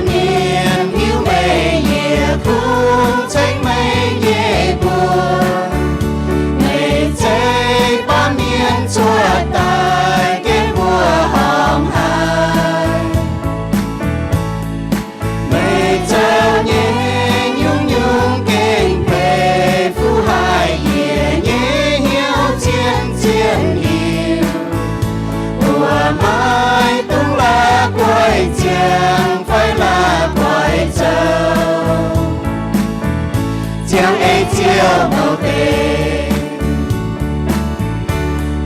Mienh hiuv meih yie kungx cengx meih nyei mbuox. Meih zeiz baamh mienh cuotv daaih gengh mbuo horngh haic. Meih zoux nyei nyungc-nyungc gengh peix fuqv haic yie nyei hnyouv zien-zien hiuv. Mbuo maiv dungx la'guaih ziangh fai la'guaih zoux, ziangh ei Ziouv mouc deix.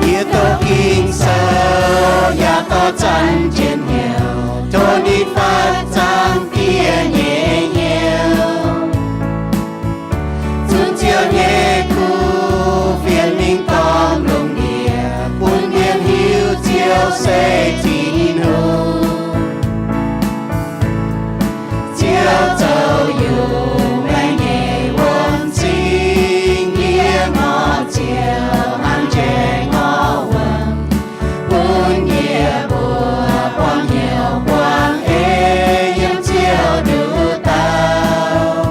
Yie doqc Ging-Sou yaac dorh zanc jienv hnyouv, tov ninh fatv zaangc Diex nyei hnyouv. Zunc Ziouv nyei kuv fienx mingh dorngx lungh ndiev, bun mienh hiuv Ziouv se Tin-Hungh. Ziouv zoux yungz meih nyei wuom-zingh, yie ngorc Ziouv hnangv njaih ngorc wuom, bun yie mbuo buangh hnyouv buangh ei yiem Ziouv nduqc dauh.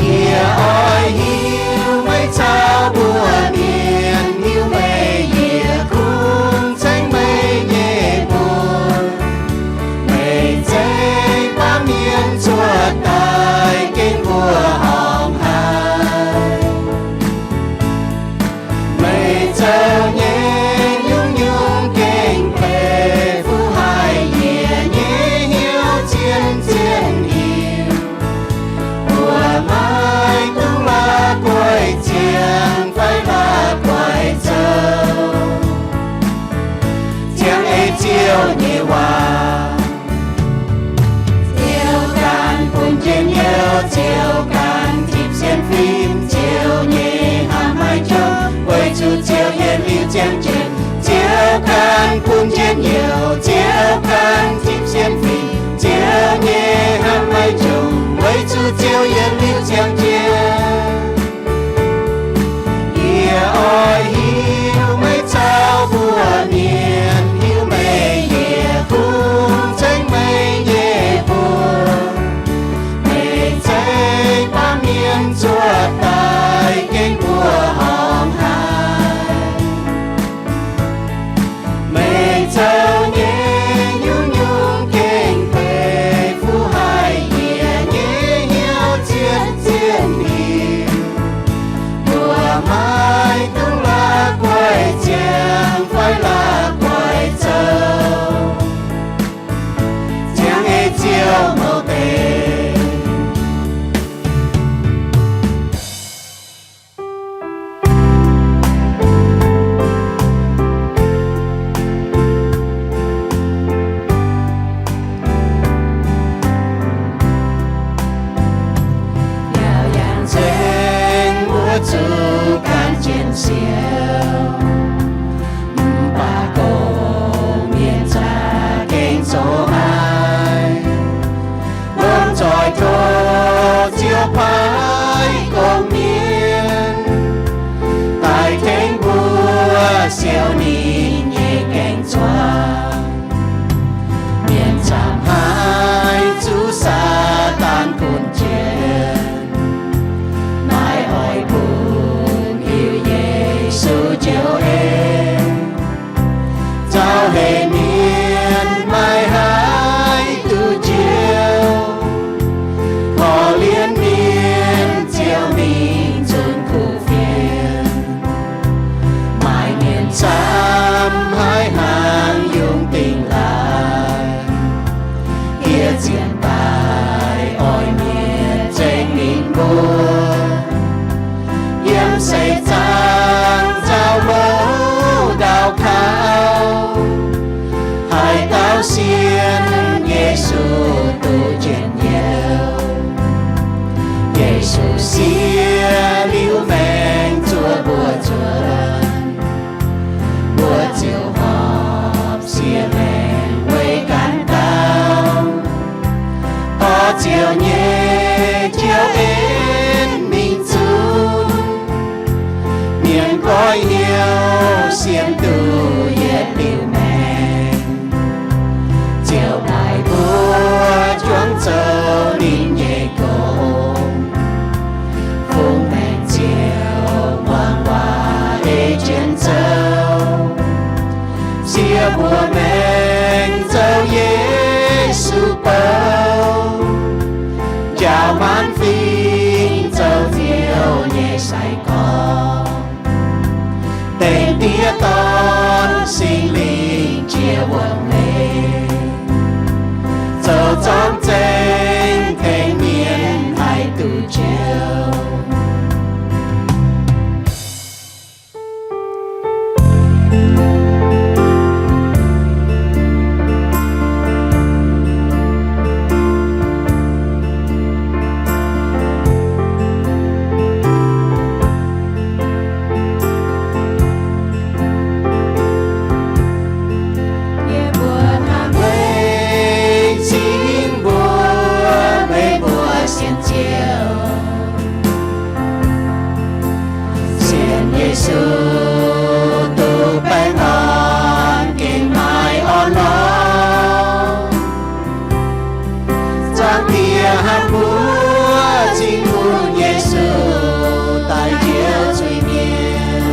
Yie oix hiuv meih caux mbuo mienh hiuv meih, yie kungx cengx meih nyei mbuox. Meih zeiz baamh mienh cuotv daaih gengh mbuo horngh haic. Meih zoux nyei nyungc-nyungc gengh peix fuqv haic yie nyei hnyouv zien-zien hiuv. Mbuo maiv dungx la'guaih ziangh fai la'guaih zoux, ziangh ei Ziouv nyei waac. Ziouv ganh bun njien-youh, Ziouv ganh tipv sienx fim, Ziouv nyei hnamv maiv jomc, weic zuqc Ziouv yietc liuz ziangh jienv. Ziouv ganh bun njien-youh, Ziouv ganh tipv sienx fim, Ziouv nyei hnamv maiv jomc, weic zuqc Ziouv yietc liuz ziangh jienv. Yie oix hiuv meih caux mbuo mienh hiuv meih, yie kungx cengx meih nyei mbuox. Meih zeiz baamh mienh cuotv daaih gengh mbuo horngh haic. Meih zoux nyei nyungc-nyungc gengh peix fuqv haic yie nyei hnyouv zien-zien hiuv. Mbuo maiv dungx la'guaih ziangh fai la'guaih zoux, ziangh ei Ziouv mouc deix. Yaauc yangh nzengc mbuo zuqc gan jienv siou, mv baac gorngv mienh za'gengh zoux haaix, lomh nzoih tov Ziouv paaiv gorngv mienh daaih tengx mbuo siou ninh nyei gaeng-zuangx. Mienh camv haic zuqc Saadaan kuinx jienv, maiv oix bun hiuv Yesu njoux en. Zaux heix mienh maiv haih duqv njoux, korv-lienh mienh ziouc mingh zunh kuv fienx. Maaih mienh camv haic hnaangx yungz dingh laaix, diev zienx daaih oix mienh zengc ninh mbuo. Yiem seix zaangc nzauh hlo ndau kaux, haaix dauh sienx Yesu duqv njien-youh. Yesu siev liuz maengc zuov mbuo nzuonx, mbuo ziouc horpc siev maengc weic ganh dauh, dorh Ziouv nyei njoux en mingh zunv. Mienh goiv hnyouv sienx duqv yietc liuz maengc, ziouc daaih mbuo orqc. Dengv Diex, Dorn, Singx Lingh jiex wuom-ndiev, zoux zorng zengx tengx mienh haih duqv njoux. Yie mbuo hnamv meih, cingv mbuo, meih mbuo sienx Ziouv. Sienx Yesu duqv baengh orn gengh maaih orn-lorqc. Zaangc Diex hnamv mbuo, cingv bun Yesu daaih njoux zuiz-mienh,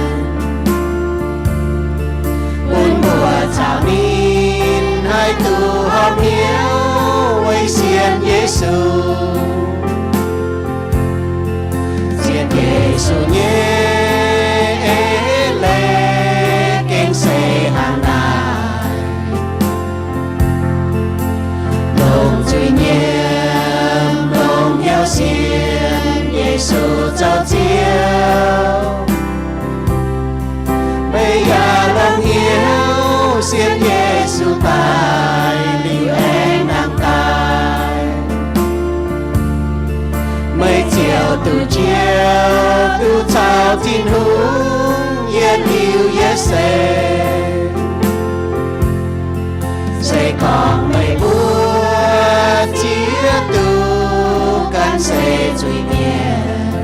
bun mbuo caux ninh haih duqv horpc hnyouv weic sienx Yesu. Sienx Yesu nyei eix leiz gengh se hnangv naaiv. Longc zuiz-mienh longc hnyouv sienx Yesu zoux Ziouv. Meih yaac longc hnyouv sienx Yesu daaih liuz aengx nangh daaih. Meih ziouc duqv njoux duqv caux Tin-Hungh yietc liuz yietc seix. Se gorngv meih mbuo ziex duqv gan se zuiz-mienh,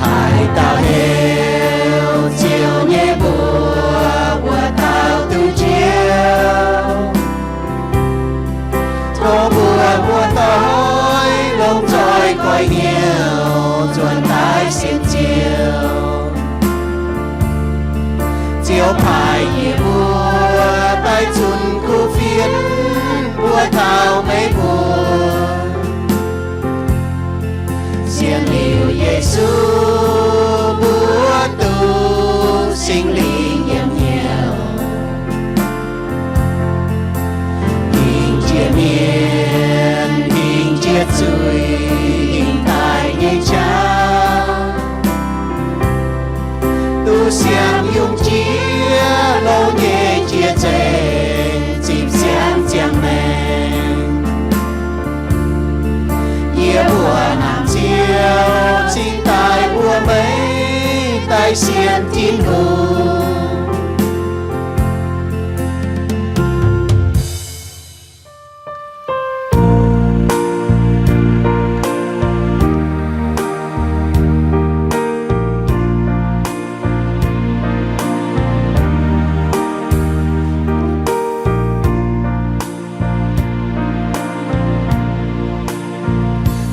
haaix dauh heuc Ziouv nyei mbuox, wuov dauh duqv njoux. Tov mbuo muoz-doic longc zoih goiv hnyouv nzuonx daaih sienx Ziouv. Ziouv paaiv yie mbuo daaih zunc kuv fienx mbuo taux meih mbuo. Sienx liuz Yesu, mbuo duqv Singx Lingh yiem hnyouv. Hingh jiex mienh, hingh jiex zuiz, hingh daic nyei jauv, duqv siang yungh jiex louh nyei jiex zengc, zipv siang ziangh maengc. Yie mbuo hnamv Ziouv cingx daaih mbuox meih daaih sienx Tin-Hungh.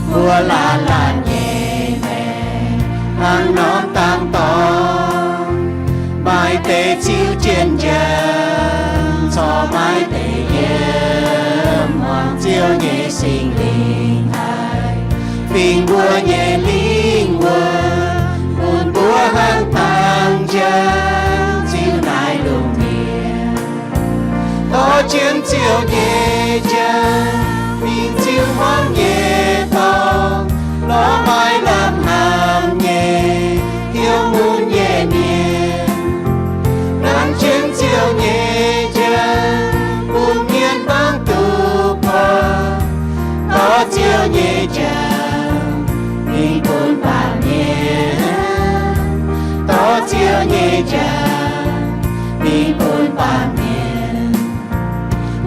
Mbuo laanh laanh nyei maengc hnangv norm dangx dorngx, maaih deix ziux jienv njang, corc maaih deix yiem muangx Ziouv nyei Singx Lingh haih fingx mbuo nyei lingh wuonh, bun mbuo hnangv dangx njang ziux naaiv lungh ndiev. Dorh jienv Ziouv nyei njang mingh ziux hmuangv nyei dorngx, lorz maaih lamh hnamv nyei, hnyouv mun nyei mienh. Nanv jienv Ziouv nyei njang bun mienh mangc duqv buangh. Dorh Ziouv nyei njang mingh bun baamh mienh. Dorh Ziouv nyei njang mingh bun baamh mienh.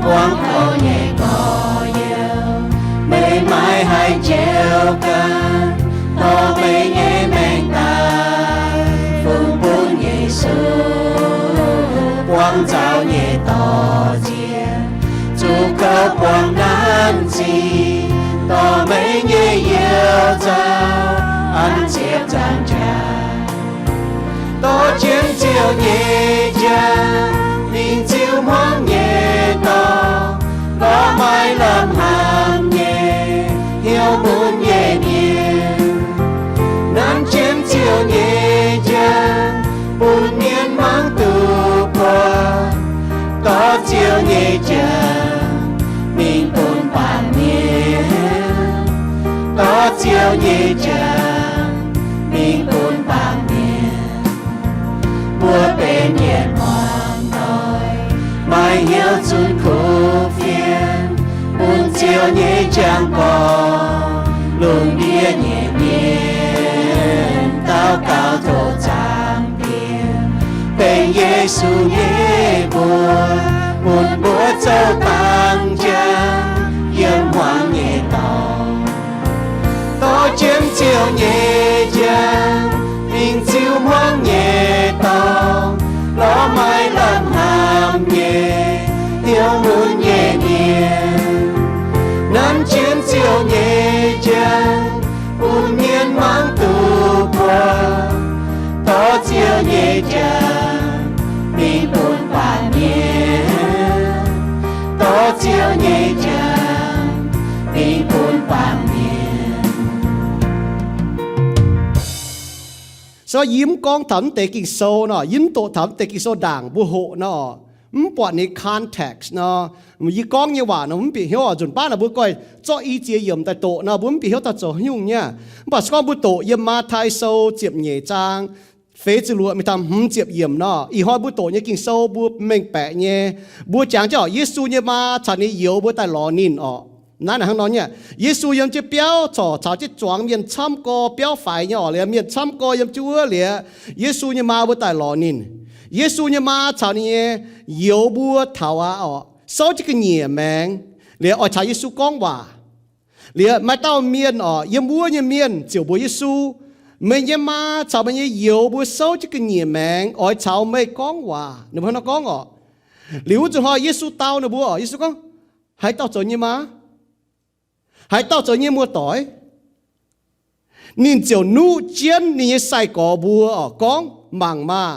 Buangv kouv nyei gorx-youz, meih maiv haih njoux ganh, dorh meih nyei maengc daaih fungx bun Yesu. Buangv nzauh nyei dorh nziex, zuqc kouv buangv nanv zingh, dorh meih nyei you nzauh an ziepc nzaangc jaax. Dorh jienv Ziouv nyei njang mingh ziux hmuangv nyei dorngx, lorz maaih lamh hnamv nyei, hnyouv mun nyei mienh. jangx mingh bun baamh mienh, dorh Ziouv nyei jangx mingh bun baamh mienh. Mbuo benx yietc muangx doic, maiv hnyouv zunh kuv fienx, bun Ziouv nyei jangx gorx, lungh ndiev nyei mienh daux gaux tov zaangc Diex, benx Yesu nyei mbuox, bun mbuo zoux dangx jangx yiem hmuangx nyei dorngx. Dorh jienv Ziouv nyei jangx mingh ziux hmuangx nyei dorngx, lorz maaih lamh hnamv nyei, hnyouv mun nyei mienh. Nanv jienv Ziouv nyei jangx bun mienh muangx duqv buatc, dorh Ziouv nyei jangx mingh bun baamh mienh, dorh Ziouv nyei jangx mingh bun baamh mienh. So yie mv gorngv taux mv deix Ging-Sou nor, yie mv doqc taux mv deix Ging-Sou ndaangc mbuo hoqc nor, mv buatc ninh context nor, yie gorngv nyei waac nor mv bieqc hnyouv. Nzunc baav naaic mbuo goiv zorqv i ziex yiemc daaih doqc nor, mbuo mv bieqc hnyouv taux zoux haaix nyungc nyei. Mv baac se gorngv mbuo doqc yiem Matv^tai Sou ziepc nyeic zaang feix ziepc luoqc mingh taux hmz ziepc yiemc nor, ih hnoi mbuo doqc nyei Ging-Sou mbuo mengh baeqc nyei. Mbuo jangx jienv orqc, Yesu nyei maa caux ninh youz mbuo daaih lorz ninh orqc. Naaiv naaic hnangv nor nyei, Yesu yiem jienv biauv corc caux jienv zuangx mienh camv gorx, biauv faix nyei orqc, liuz mienh camv gorx yiem jienv wuov liuz, Yesu nyei maa mbuo daaih lorz ninh. Yesu nyei maa caux ninh nyei youz mbuo taux aqv orqc, souv jienv ga'nyiec maengx liuz oix caux Yesu gorngv waac. Liuz maaih dauh mienh orqc, yiem wuov nyei mienh ziouc mbuox Yesu, meih nyei maa caux meih nyei youz mbuo souv jienv ga'nyiec maengx oix caux meih gorngv waac. Ninh mbuo hnangv nor gorngv orqc. Liuz wuov zuqc hnoi Yesu dau ninh mbuo orqc, Yesu gorngv, haaix dauh zoux nyei maa? Haaix dauh zoux nyei muoz-doic? Ninh ziouc nuqv jienv ninh nyei sai-gorx mbuo orqc, gorngv, mangc maah!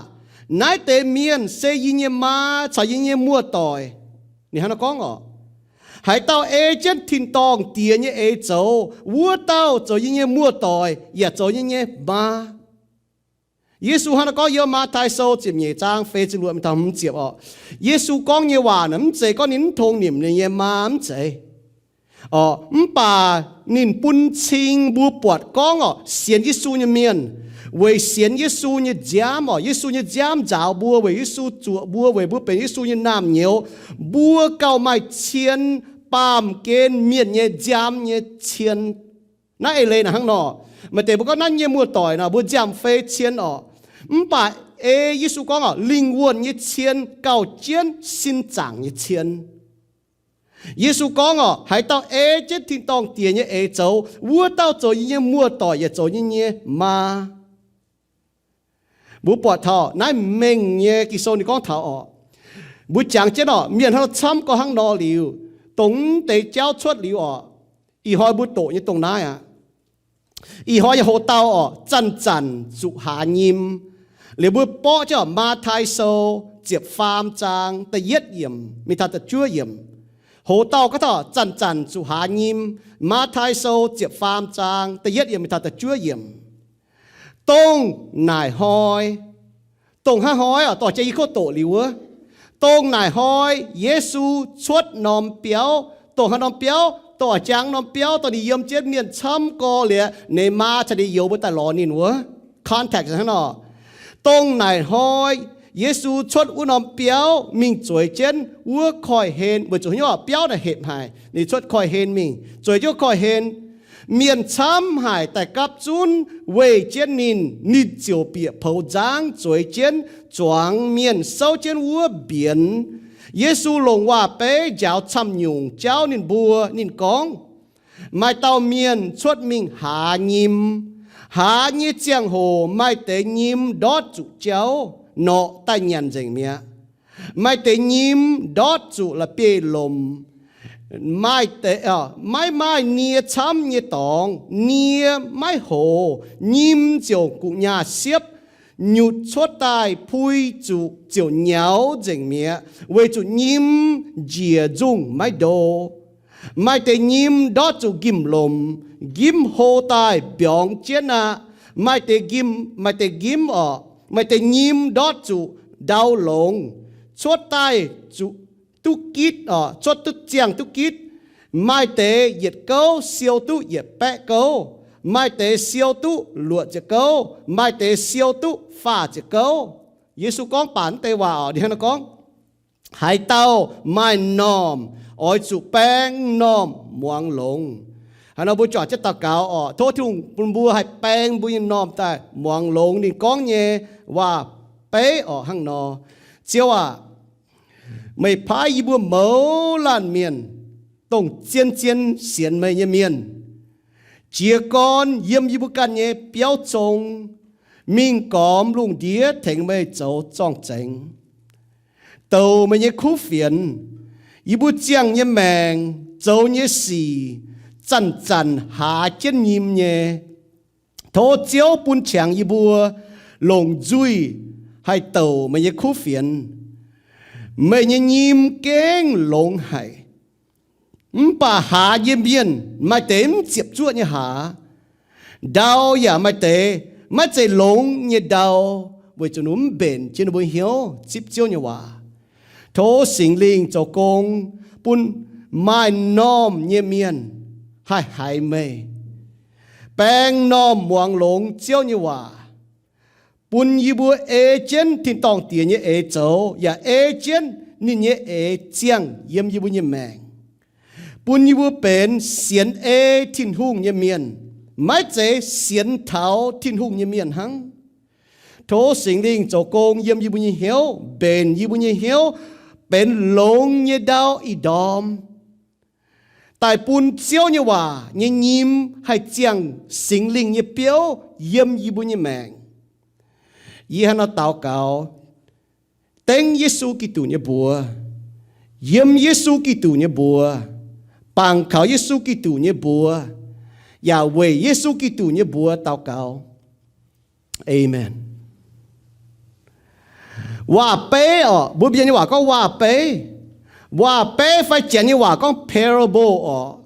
Naaiv deix mienh se yie nyei maa caux yie nyei muoz-doic. Ninh hnangv nor gorngv orqc. Haaix dauh ei jienv tin-dorngh Diex nyei eix zoux, wuov dauh zoux yie nyei muoz-doic yaac zoux yie nyei maa. Yesu hnangv nor gorngv yiem Matv^tai Sou ziepc nyeic zaang feix ziepc luoqc mingh taux hmz ziepc orqc. Yesu gorngv nyei waac naaic mv zeiz gorngv ninh mv tong nimc ninh nyei maa, mv zeiz orqc. Mv baac ninh bun cing mbuo buatc gorngv orqc, sienx Yesu nyei mienh, weic sienx Yesu nyei nziaamv orqc, Yesu nyei nziaamv nzaaux mbuo, weic Yesu zuoqc mbuo, weic mbuo benx Yesu nyei naamh nyouz, mbuo gauh maaih cien, baamh gen mienh nyei nziaamv nyei cien. Naaiv eix leiz naaic hnangv nor, maaih deix mbuo gorngv naaiv nyei muoz-doic nor mbuo nziaamv-fei cien orqc. Mv baac ei Yesu gorngv orqc, lingh wuonh nyei cien gauh jienv sin zaangc nyei cien. Yesu gorngv orqc, haaix dauh ei jienv tin-dorngh Diex nyei eix zoux, wuov dauh zoux yie nyei muoz-doic yaac zoux yie nyei maa. Mbuo buatc taux naaiv mengh nyei Ging-Sou ninh gorngv taux orqc, mbuo jangx jienv orqc, mienh hnangv nor camv gorx hnangv nor liuz, dongh mv deix jauv cuotv liuz orqc, ih hnoi mbuo doqc nyei dongh naaiv aqv. Ih hnoi nyei hoc-dauh orqc, zanc-zanc zuqc haaz nyim. Liuz mbuo borqv jienv orqc, Matv^tai Sou ziepc faam zaang da'yietv yiemc mingh taux da'juov yiemc. Hoc-dauh gorngv taux zanc-zanc zuqc haaz nyim. Matv^tai Sou ziepc faam zaang da'yietv yiemc mingh taux da'juov yiemc. Dongh naaic hnoi, dongh hnangv hnoi orqc, dorh jiex yie kov doqc liuz wuov, dongh naaic hnoi Yesu cuotv norm biauv, dongh haaix norm biauv, dongh oix jangx norm biauv, dongh ninh yiem jienv mienh camv gorx liuz, ninh maa caux ninh youz mbuo daaih lorz ninh wuov. Context hnangv nor, dongh naaic hnoi Yesu cuotv wuov norm biauv mingh zueiz jienv wuov koiv-hlen, weic zuqc haaix nyungc biauv naaic hepc haic, ninh cuotv koiv-hlen mingh, zueiz jienv wuov koiv-hlen. Mienh camv haic daaih gapv zunv weih jienv ninh, ninh ziouc bieqc poux nzangv zueiz jienv zuangx mienh souv jienv wuov mbienx. Yesu longc waac-beiv njaaux camv-nyungc jauv ninh mbuo. Ninh gorngv, maaih dauh mienh cuotv mingh haaz nyim. Haaz nyei ziangh hoc maaih deix nyim ndortv zuqc jauv, norqc daaih nyanc nzengc mi'aqv. Maaih deix nyim ndortv zuqc la'bieiv-lomc. Maaih deix, maiv maaih nie camv nyei dorngx, nie maiv hoz, nyim ziouc guqc nyaah siepv, nyutc cuotv daaih pui zuqc ziouc nyaux nzengc mi'aqv, weic zuqc nyim njiec nzungh maiv ndo. Maaih deix nyim ndortv zuqc nqimh-lomc, nqimv hlo daaih mbiorngz jienv aqv. Maaih deix nqimv, maaih deix nqimv orqc, maaih deix nyim ndortv zuqc ndau longx, cuotv daaih zuqc duqv gitv oc, cuotv duqv ziangh duqv gitv. Maaih deix yietc gouv siou duqv yietc baeqv gouv, maaih deix siou duqv luoqc ziepc gouv, maaih deix siou duqv faah ziepc gouv. Yesu gorngv baac naaiv deix waac oc, ninh hnangv naaiv gorngv, haaix dauh maaih m'normh oix zuqc baeng m'normh muangx longx. Haaix nor mbuo juangc jienv daux gaux oc, tov Tin-Hungh bun mbuo haih baeng mbuo nyei m'normh daaih muangx longx ninh gorngv nyei waac-beiv oc. Hnangv nor, Ziouv aac, meih paaiv yie mbuo mouz laanh mienh, dongh zien-zien sienx meih nyei mienh, jiez gorn yiem yie mbuo ganh nyei biauv zong, mingh gormx lungh ndiev tengx meih zoux zorng-zengx, douc meih nyei kuv fienx. Yie mbuo ziangh nyei maengc, zoux nyei sic, zanc-zanc haaz jienv nyim nyei. Tov Ziouv bun qangx yie mbuo longc nzuih haih douc meih nyei kuv fienx. Meih nyei nyim gengh longx haic, mv baac haaz nyei mienh maaih deix mv ziepc zuoqv nyei haaz. Ndau yaac maaih deix maiv zeiz longx nyei ndau, weic zuqc ninh mv mbenc jienv ninh mbuo hnyouv zipv Ziouv nyei waac. Tov Singx Lingh zoux gong bun maaih m'normh nyei mienh haih haiz meih, baeng m'normh muangx longx Ziouv nyei waac, bun yie mbuo ei jienv tin-dorngh Diex nyei eix zoux, yaac ei jienv ninh nyei eix ziangh yiem yie mbuo nyei maengc, bun yie mbuo benx sienx ei Tin-Hungh nyei mienh, maiv zeiz sienx taux Tin-Hungh nyei mienh hnangv. Tov Singx Lingh zoux gong yiem yie mbuo nyei hnyouv, mbenc yie mbuo nyei hnyouv benx longx nyei ndau ih ndorm, daaih bun Ziouv nyei waac nyei nyim haih ziangh Singx Lingh nyei biouv yiem yie mbuo nyei maengc. Yie hnangv nor daux gaux dengv Yesu Giduc nyei mbuox, yiem Yesu Giduc nyei mbuox, bangc kaux Yesu Giduc nyei mbuox, yaac weic Yesu Giduc nyei mbuox daux gaux. Aamen. Waac-beiv oc, mbuo Mienh nyei waac gorngv waac-beiv. Waac-beiv fai Janx nyei waac gorngv parable oc,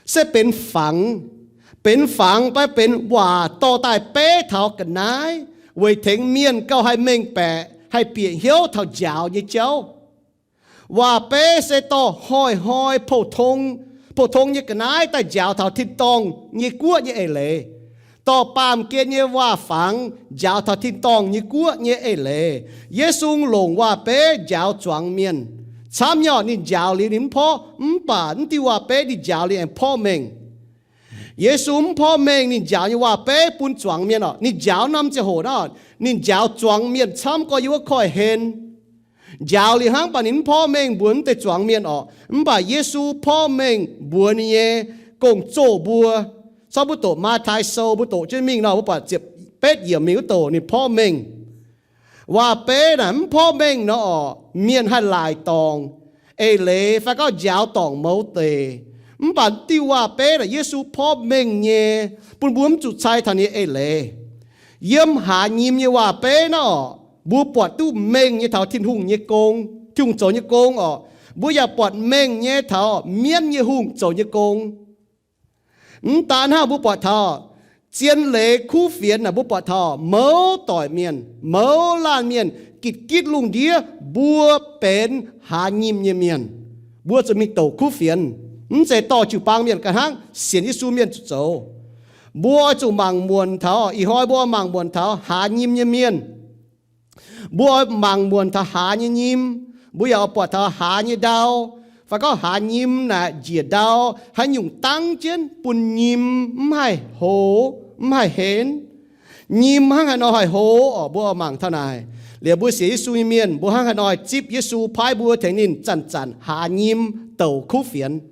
se benx fangx. Benx fangx fai benx waac dorh daaih beiv taux ga'naaiv, weic tengx mienh gauh haih mengh baeqc, haih bieqc hnyouv taux njaaux nyei jauv. Waac-beiv se dorh hnoi-hnoi pou-tong, pou-tong nyei ga'naaiv daaih njaaux taux tin-dorngh nyei guoqv nyei eix leiz. Dorh baamh gen nyei waac-fangx njaaux taux tin-dorngh nyei guoqv nyei eix leiz. Yesu longc waac-beiv njaaux zuangx mienh. Camv nyei oc, ninh njaaux liuz ninh mv porv, mv baac mv diuh waac-beiv ninh njaaux liuz aengx porv mengh. Yesu mv porv mengh ninh njaaux nyei waac-beiv bun zuangx mienh oc. Ninh njaaux norm ziangh hoc naaiv, ninh njaaux zuangx mienh camv gorx yiem wuov koiv-hlen. Njaaux liuz hnangv baac ninh mv porv mengh mbuox mv deix zuangx mienh oc. Mv baac Yesu porv mengh mbuox ninh nyei gong-zoh mbuo. Corc mbuo doqc Matv^taai Sou, mbuo doqc jienv mingh nor, mbuo buatc ziepc betv yiemc mingh wuov douc ninh porv mengh. Waac-beiv naaic mv porv mengh nor oc, mienh haih laaic dorngc eix leiz fai gorngv njaaux dorngc mouz deic. Mv baac diuh waac-beiv naaic Yesu porv mengh nyei, bun mbuo mv zuqc cai taux ninh nyei eix leiz. Yiem haaz nyim nyei waac-beiv naaiv oc, mbuo buatc duqv mengh nyei taux Tin-Hungh nyei gong, Tin-Hungh zoux nyei gong oc. Mbuo yaac buatc mengh nyei taux mienv nyei hungh zoux nyei gong. Mv daan hnangv, mbuo buatc taux zien leiz kuv fienx naaic, mbuo buatc taux mouz doic mienh, mouz laanh mienh, gitv-gitv lungh ndiev, mbuo benx haaz nyim nyei mienh. Mbuo zuqc mingh douc kuv fienx. Mv zeiz dorh jiu-baang mienh ganh hnangv, sienx Yesu mienh zuqc zoux. Mbuo oix zuqc mangc muonc taux, ih hnoi mbuo oix mangc muonc taux haaz nyim nyei mienh. Mbuo oix mangc muonc taux haaz nyei nyim. Mbuo yaac oix buatc taux haaz nyei ndau, fai gorngv haaz nyim naaic njiec ndau haaix nyungc dangv jienv bun nyim mv haih hoz, mv haih henv. Nyim hnangv haaix nor haih hoz oc, mbuo oix mangc taux naaic. Liuz mbuo sienx Yesu nyei mienh, mbuo hnangv haaix nor zipv Yesu paaiv mbuo tengx ninh zanc-zanc haaz nyim douc kuv fienx.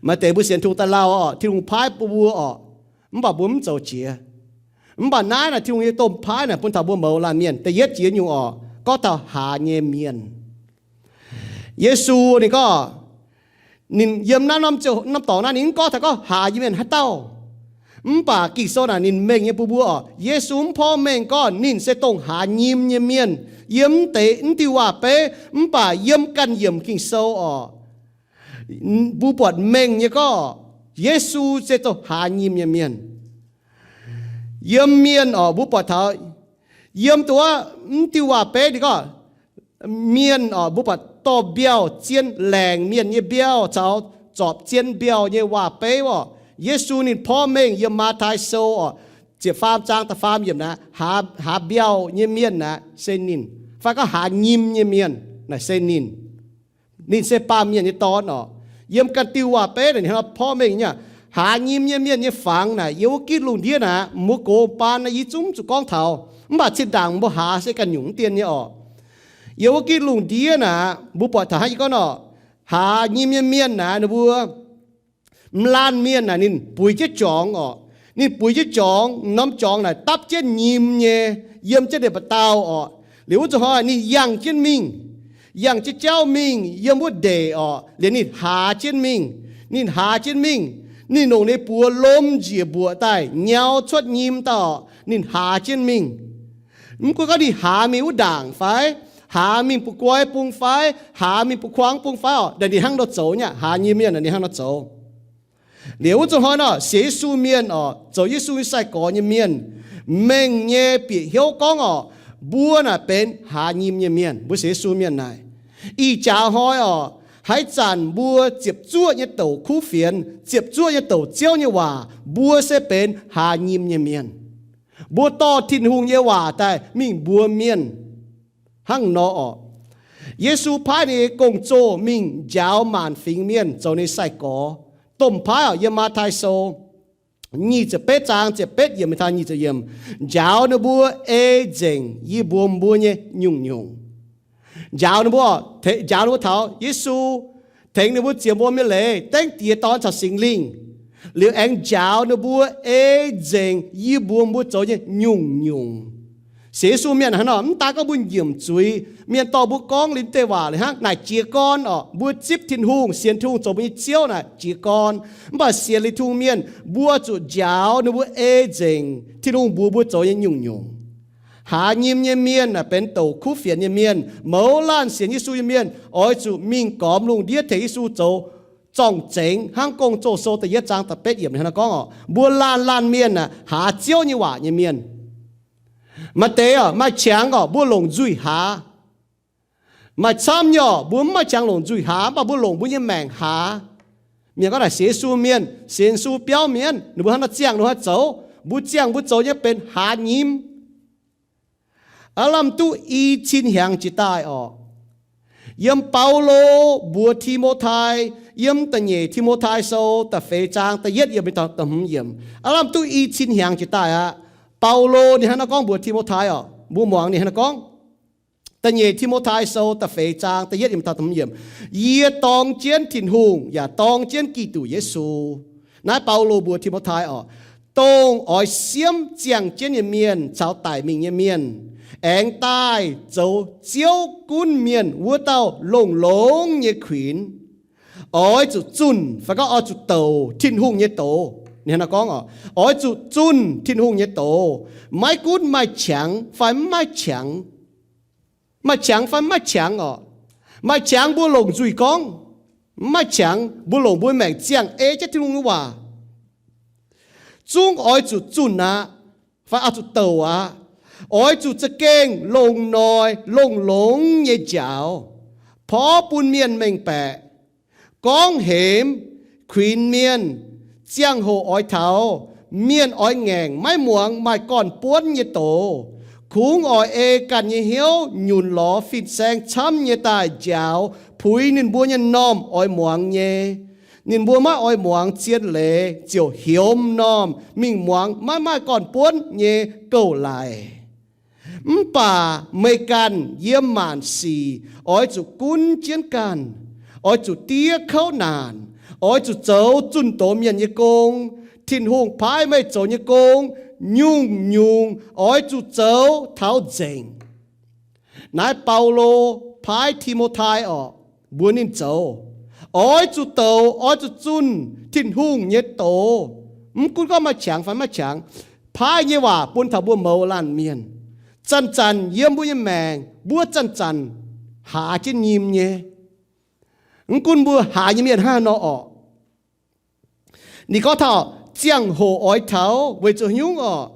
Maaih deix mbuo sienx Tin-Hungh daaih lauh oc, Tin-Hungh paaiv bun mbuo oc, mv baac mbuo mv zoux jiex. Mv baac naaiv naaic Tin-Hungh nyei domh paaiv naaic bun taux mbuo mouz laanh mienh. Da'yietv jiex nyungc oc, gorngv taux haaz nyei mienh. Yesu ninh gorngv, ninh yiem naaiv norm ziouc, norm dorngx naaiv ninh mv gorngv taux gorngv haaz nyei mienh haaix dauh. Mv baac Ging-Sou naaic ninh mengh nyei bun mbuo oc. Yesu mv porv mengh gorngv ninh se dongh haaz nyim nyei mienh yiem mv deix mv diuh waac-beiv, mv baac yiem ganh yiemc Ging-Sou oc, mbuo buatc mengh nyei gorngv Yesu se dongh haaz nyim nyei mienh. Yiem mienh oc, mbuo buatc taux yiem duqv mv diuh waac-beiv ninh gorngv mienh oc, mbuo buatc dorh mbiauh zien laengc mienh nyei mbiauh caux zorpc zien mbiauh nyei waac-beiv orqc. Yesu ninh porv mengh yiem Matv^tai Sou orqc, ziepc faam zaang da'faam yiemc naaic, haaz, haaz mbiauh nyei mienh naaic se ninh, fai gorngv haaz nyim nyei mienh naaic se ninh. Ninh se Baamh Mienh nyei Dorn orqc. Yiem ganh diuh waac-beiv naaic ninh hnangv nor porv mengh nyei, haaz nyim nyei mienh nyei fangx naaic, yiem wuov gitv lungh ndiev naaic, mbuo gox baan naaic yie zungv zuqc gorngv taux, mv baac zinh ndaangc mbuo haaz se ganh nyungc mv dien nyei orqc. Yiem wuov gitv lungh ndiev naaic, mbuo buatc taux hnangv yie gorngv orqc, haaz nyim nyei mienh naaic, ninh mbuo mv laanh mienh naaic ninh buix jienv jorngx orqc. Ninh buix jienv jorngx, norm jorngx naaic dapv jienv nyim nyei, yiem jienv ndeic-baaix dauh orqc. Liuz wuov zuqc hnoi ninh yangh jienv mingh, yangh jienv jauv mingh yiem wuov ndeic orqc. Liuz ninh haaz jienv mingh, ninh haaz jienv mingh, ninh longc ninh buoz lomh njiec mbuoqc daaih nyau cuotv nyim dauh orqc, ninh haaz jienv mingh. Mv gunv gorngv ninh haaz mingh wuov ndaangc fai, haaz mingh bun guai bung fai, haaz mingh bun kuangx bung fai orqc, naaic ninh hnangv nor zoux nyei, haaz nyim mienh naaic ninh hnangv nor zoux. Liuz wuov zuqc hnoi nor, sienx Yesu mienh orqc, zoux Yesu nyei sai-gorx nyei mienh, mengh nyei bieqc hnyouv gorngv orqc, mbuo naaic benx haaz nyim nyei mienh, mbuo sienx Yesu mienh naaic. Ih jaax hnoi orqc, haaix zanc mbuo ziepc zuoqv nyei douc kuv fienx, ziepc zuoqv nyei douc Ziouv nyei waac, mbuo se benx haaz nyim nyei mienh. Mbuo dorh Tin-Hungh nyei waac daaih mingh mbuox mienh. Hnangv nor orqc, Yesu paaiv ninh nyei gong-zoh mingh njaaux maanc fingx mienh zoux ninh nyei sai-gorx. Domh paaiv orqc, yiem Matv^tai Sou nyic ziepc betv zaang ziepc betv yiemc mingh taux nyic ziepc yiemc, njaaux ninh mbuo ei nzengc yie mbuox mbuo nyei nyungc-nyungc. Njaaux ninh mbuo, njaaux ninh mbuo taux Yesu tengx ninh mbuo ziec mbuo nyei leiz, dengv Diex, Dorn caux Singx Lingh. Liuz aengx njaaux ninh mbuo ei nzengc yie mbuox mbuo zoux nyei nyungc-nyungc. Sienx Yesu mienh hnangv nor, mv daan gorngv mbuo nyiemc zuiz, mienh dorh mbuo gorngv liuz deix waac liuz hnangv naaic jiez gorn orqc. Mbuo zipv Tin-Hungh, sienx Tin-Hungh zoux mbuo nyei Ziouv naaic jiez gorn. Mv baac sienx liuz Tin-Hungh mienh, mbuo zuqc njaaux ninh mbuo ei nzengc Tin-Hungh mbuox mbuo zoux nyei nyungc-nyungc. Haaz nyim nyei mienh naaic benx douc kuv fienx nyei mienh. Mouz laanh sienx Yesu nyei mienh oix zuqc mingh gormx lungh ndiev tengx Yesu zoux zorng-zengx, hnangv Gong-Zoh Sou da'yietv zaang da'betv yiemc hnangv naaiv gorngv orqc, mbuo laanh laanh mienh aah, haaz Ziouv nyei waac nyei mienh. Maaih deix orqc, maaih qangx orqc, mbuo longc nzuih haaz. Maaih camv nyei orqc, mbuo mv maaih qangx longc nzuih haaz, mv baac mbuo longc mbuo nyei maengc haaz. Mienh gorngv naaic sienx Yesu mienh, sienx Yesu biauv mienh, ninh mbuo hnangv nor ziangh, ninh mbuo hnangv zoux. Mbuo ziangh mbuo zoux nyei benx haaz nyim. Aav lamh duqv i cin hnyangx jiex daaih orqc, yiem Baulo mbuox Ti^mo^tai, yiem da'nyeic Ti^mo^tai Sou da'feix zaang da'yietv yiemc mingh taux da'hmz yiemc, aav lamh duqv i cin hnyangx jiex daaih aqv. Baulo ninh hnangv naaiv gorngv mbuox Ti^mo^tai orqc, mbuo muangx ninh hnangv naaiv gorngv. Da'nyeic Ti^mo^tai Sou da'feix zaang da'yietv yiemc taux da'hmz yiemc, yie dorng jienv Tin-Hungh yaac dorng jienv Giduc Yesu. Naaiv Baulo mbuox Ti^mo^tai orqc, dongh oix siemv ziangh jienv nyei mienh caux daic mingh nyei mienh, aengx daaih zoux Ziouv gunv mienh wuov dauh longx-longx nyei kuinx. Oix zuqc zunh, fai gorngv oix zuqc douc Tin-Hungh nyei doz. Ninh hnangv naaiv gorngv orqc, oix zuqc zunh Tin-Hungh nyei doz, maiv gunv maaih qangx fai mv maaih qangx. Maaih qangx fai mv maaih qangx orqc. Maaih qangx mbuo longc nzuih gorngv, mv maaih qangx mbuo longc mbuo maengc ziangh ei jienv Tin-Hungh nyei waac. Zungv oix zuqc zunh aqv, fai oix zuqc douc aqv. Oix zuqc za'gengh longc noic longx-longx nyei njaaux, porv bun mienh mengh baeqc, gorngv hemx, kuinx mienh, ziangh hoc oix taux, mienh oix ngaengc maiv muangx maaih gorn-buonv nyei doz. Kungx oix ei ganh nyei hnyouv nyunc lorz fin-saeng camv nyei daaih njaaux puix ninh mbuo nyei normh oix muangx nyei. Ninh mbuo maiv oix muangx zien leiz ziouc hiomx normh mingh muangx maiv maaih gorn-buonv nyei gouv-laic. Mv baac meih ganh yiem maanc sic oix zuqc gunv jienv ganh, oix zuqc diev kouv naanc, oix zuqc zoux zunh doz mienh nyei gong. Tin-Hungh paaiv meih zoux nyei gong, nyungc-nyungc oix zuqc zoux taux nzengc. Naaiv Baulo paaiv Ti^mo^tai orqc, mbuox ninh zoux, oix zuqc douc, oix zuqc zunh Tin-Hungh nyei doz. Mv gunv gorngv maaih qangx fai maiv qangx, paaiv nyei waac bun taux mbuo mouz laanh mienh. Zanc-zanc yiem mbuo nyei maengc, mbuo zanc-zanc haaz jienv nyim nyei. Mv gunv mbuo haaz nyei mienh hnangv haaix nor orqc, ninh gorngv taux ziangh hoc oix taux weic zuqc haaix nyungc orqc,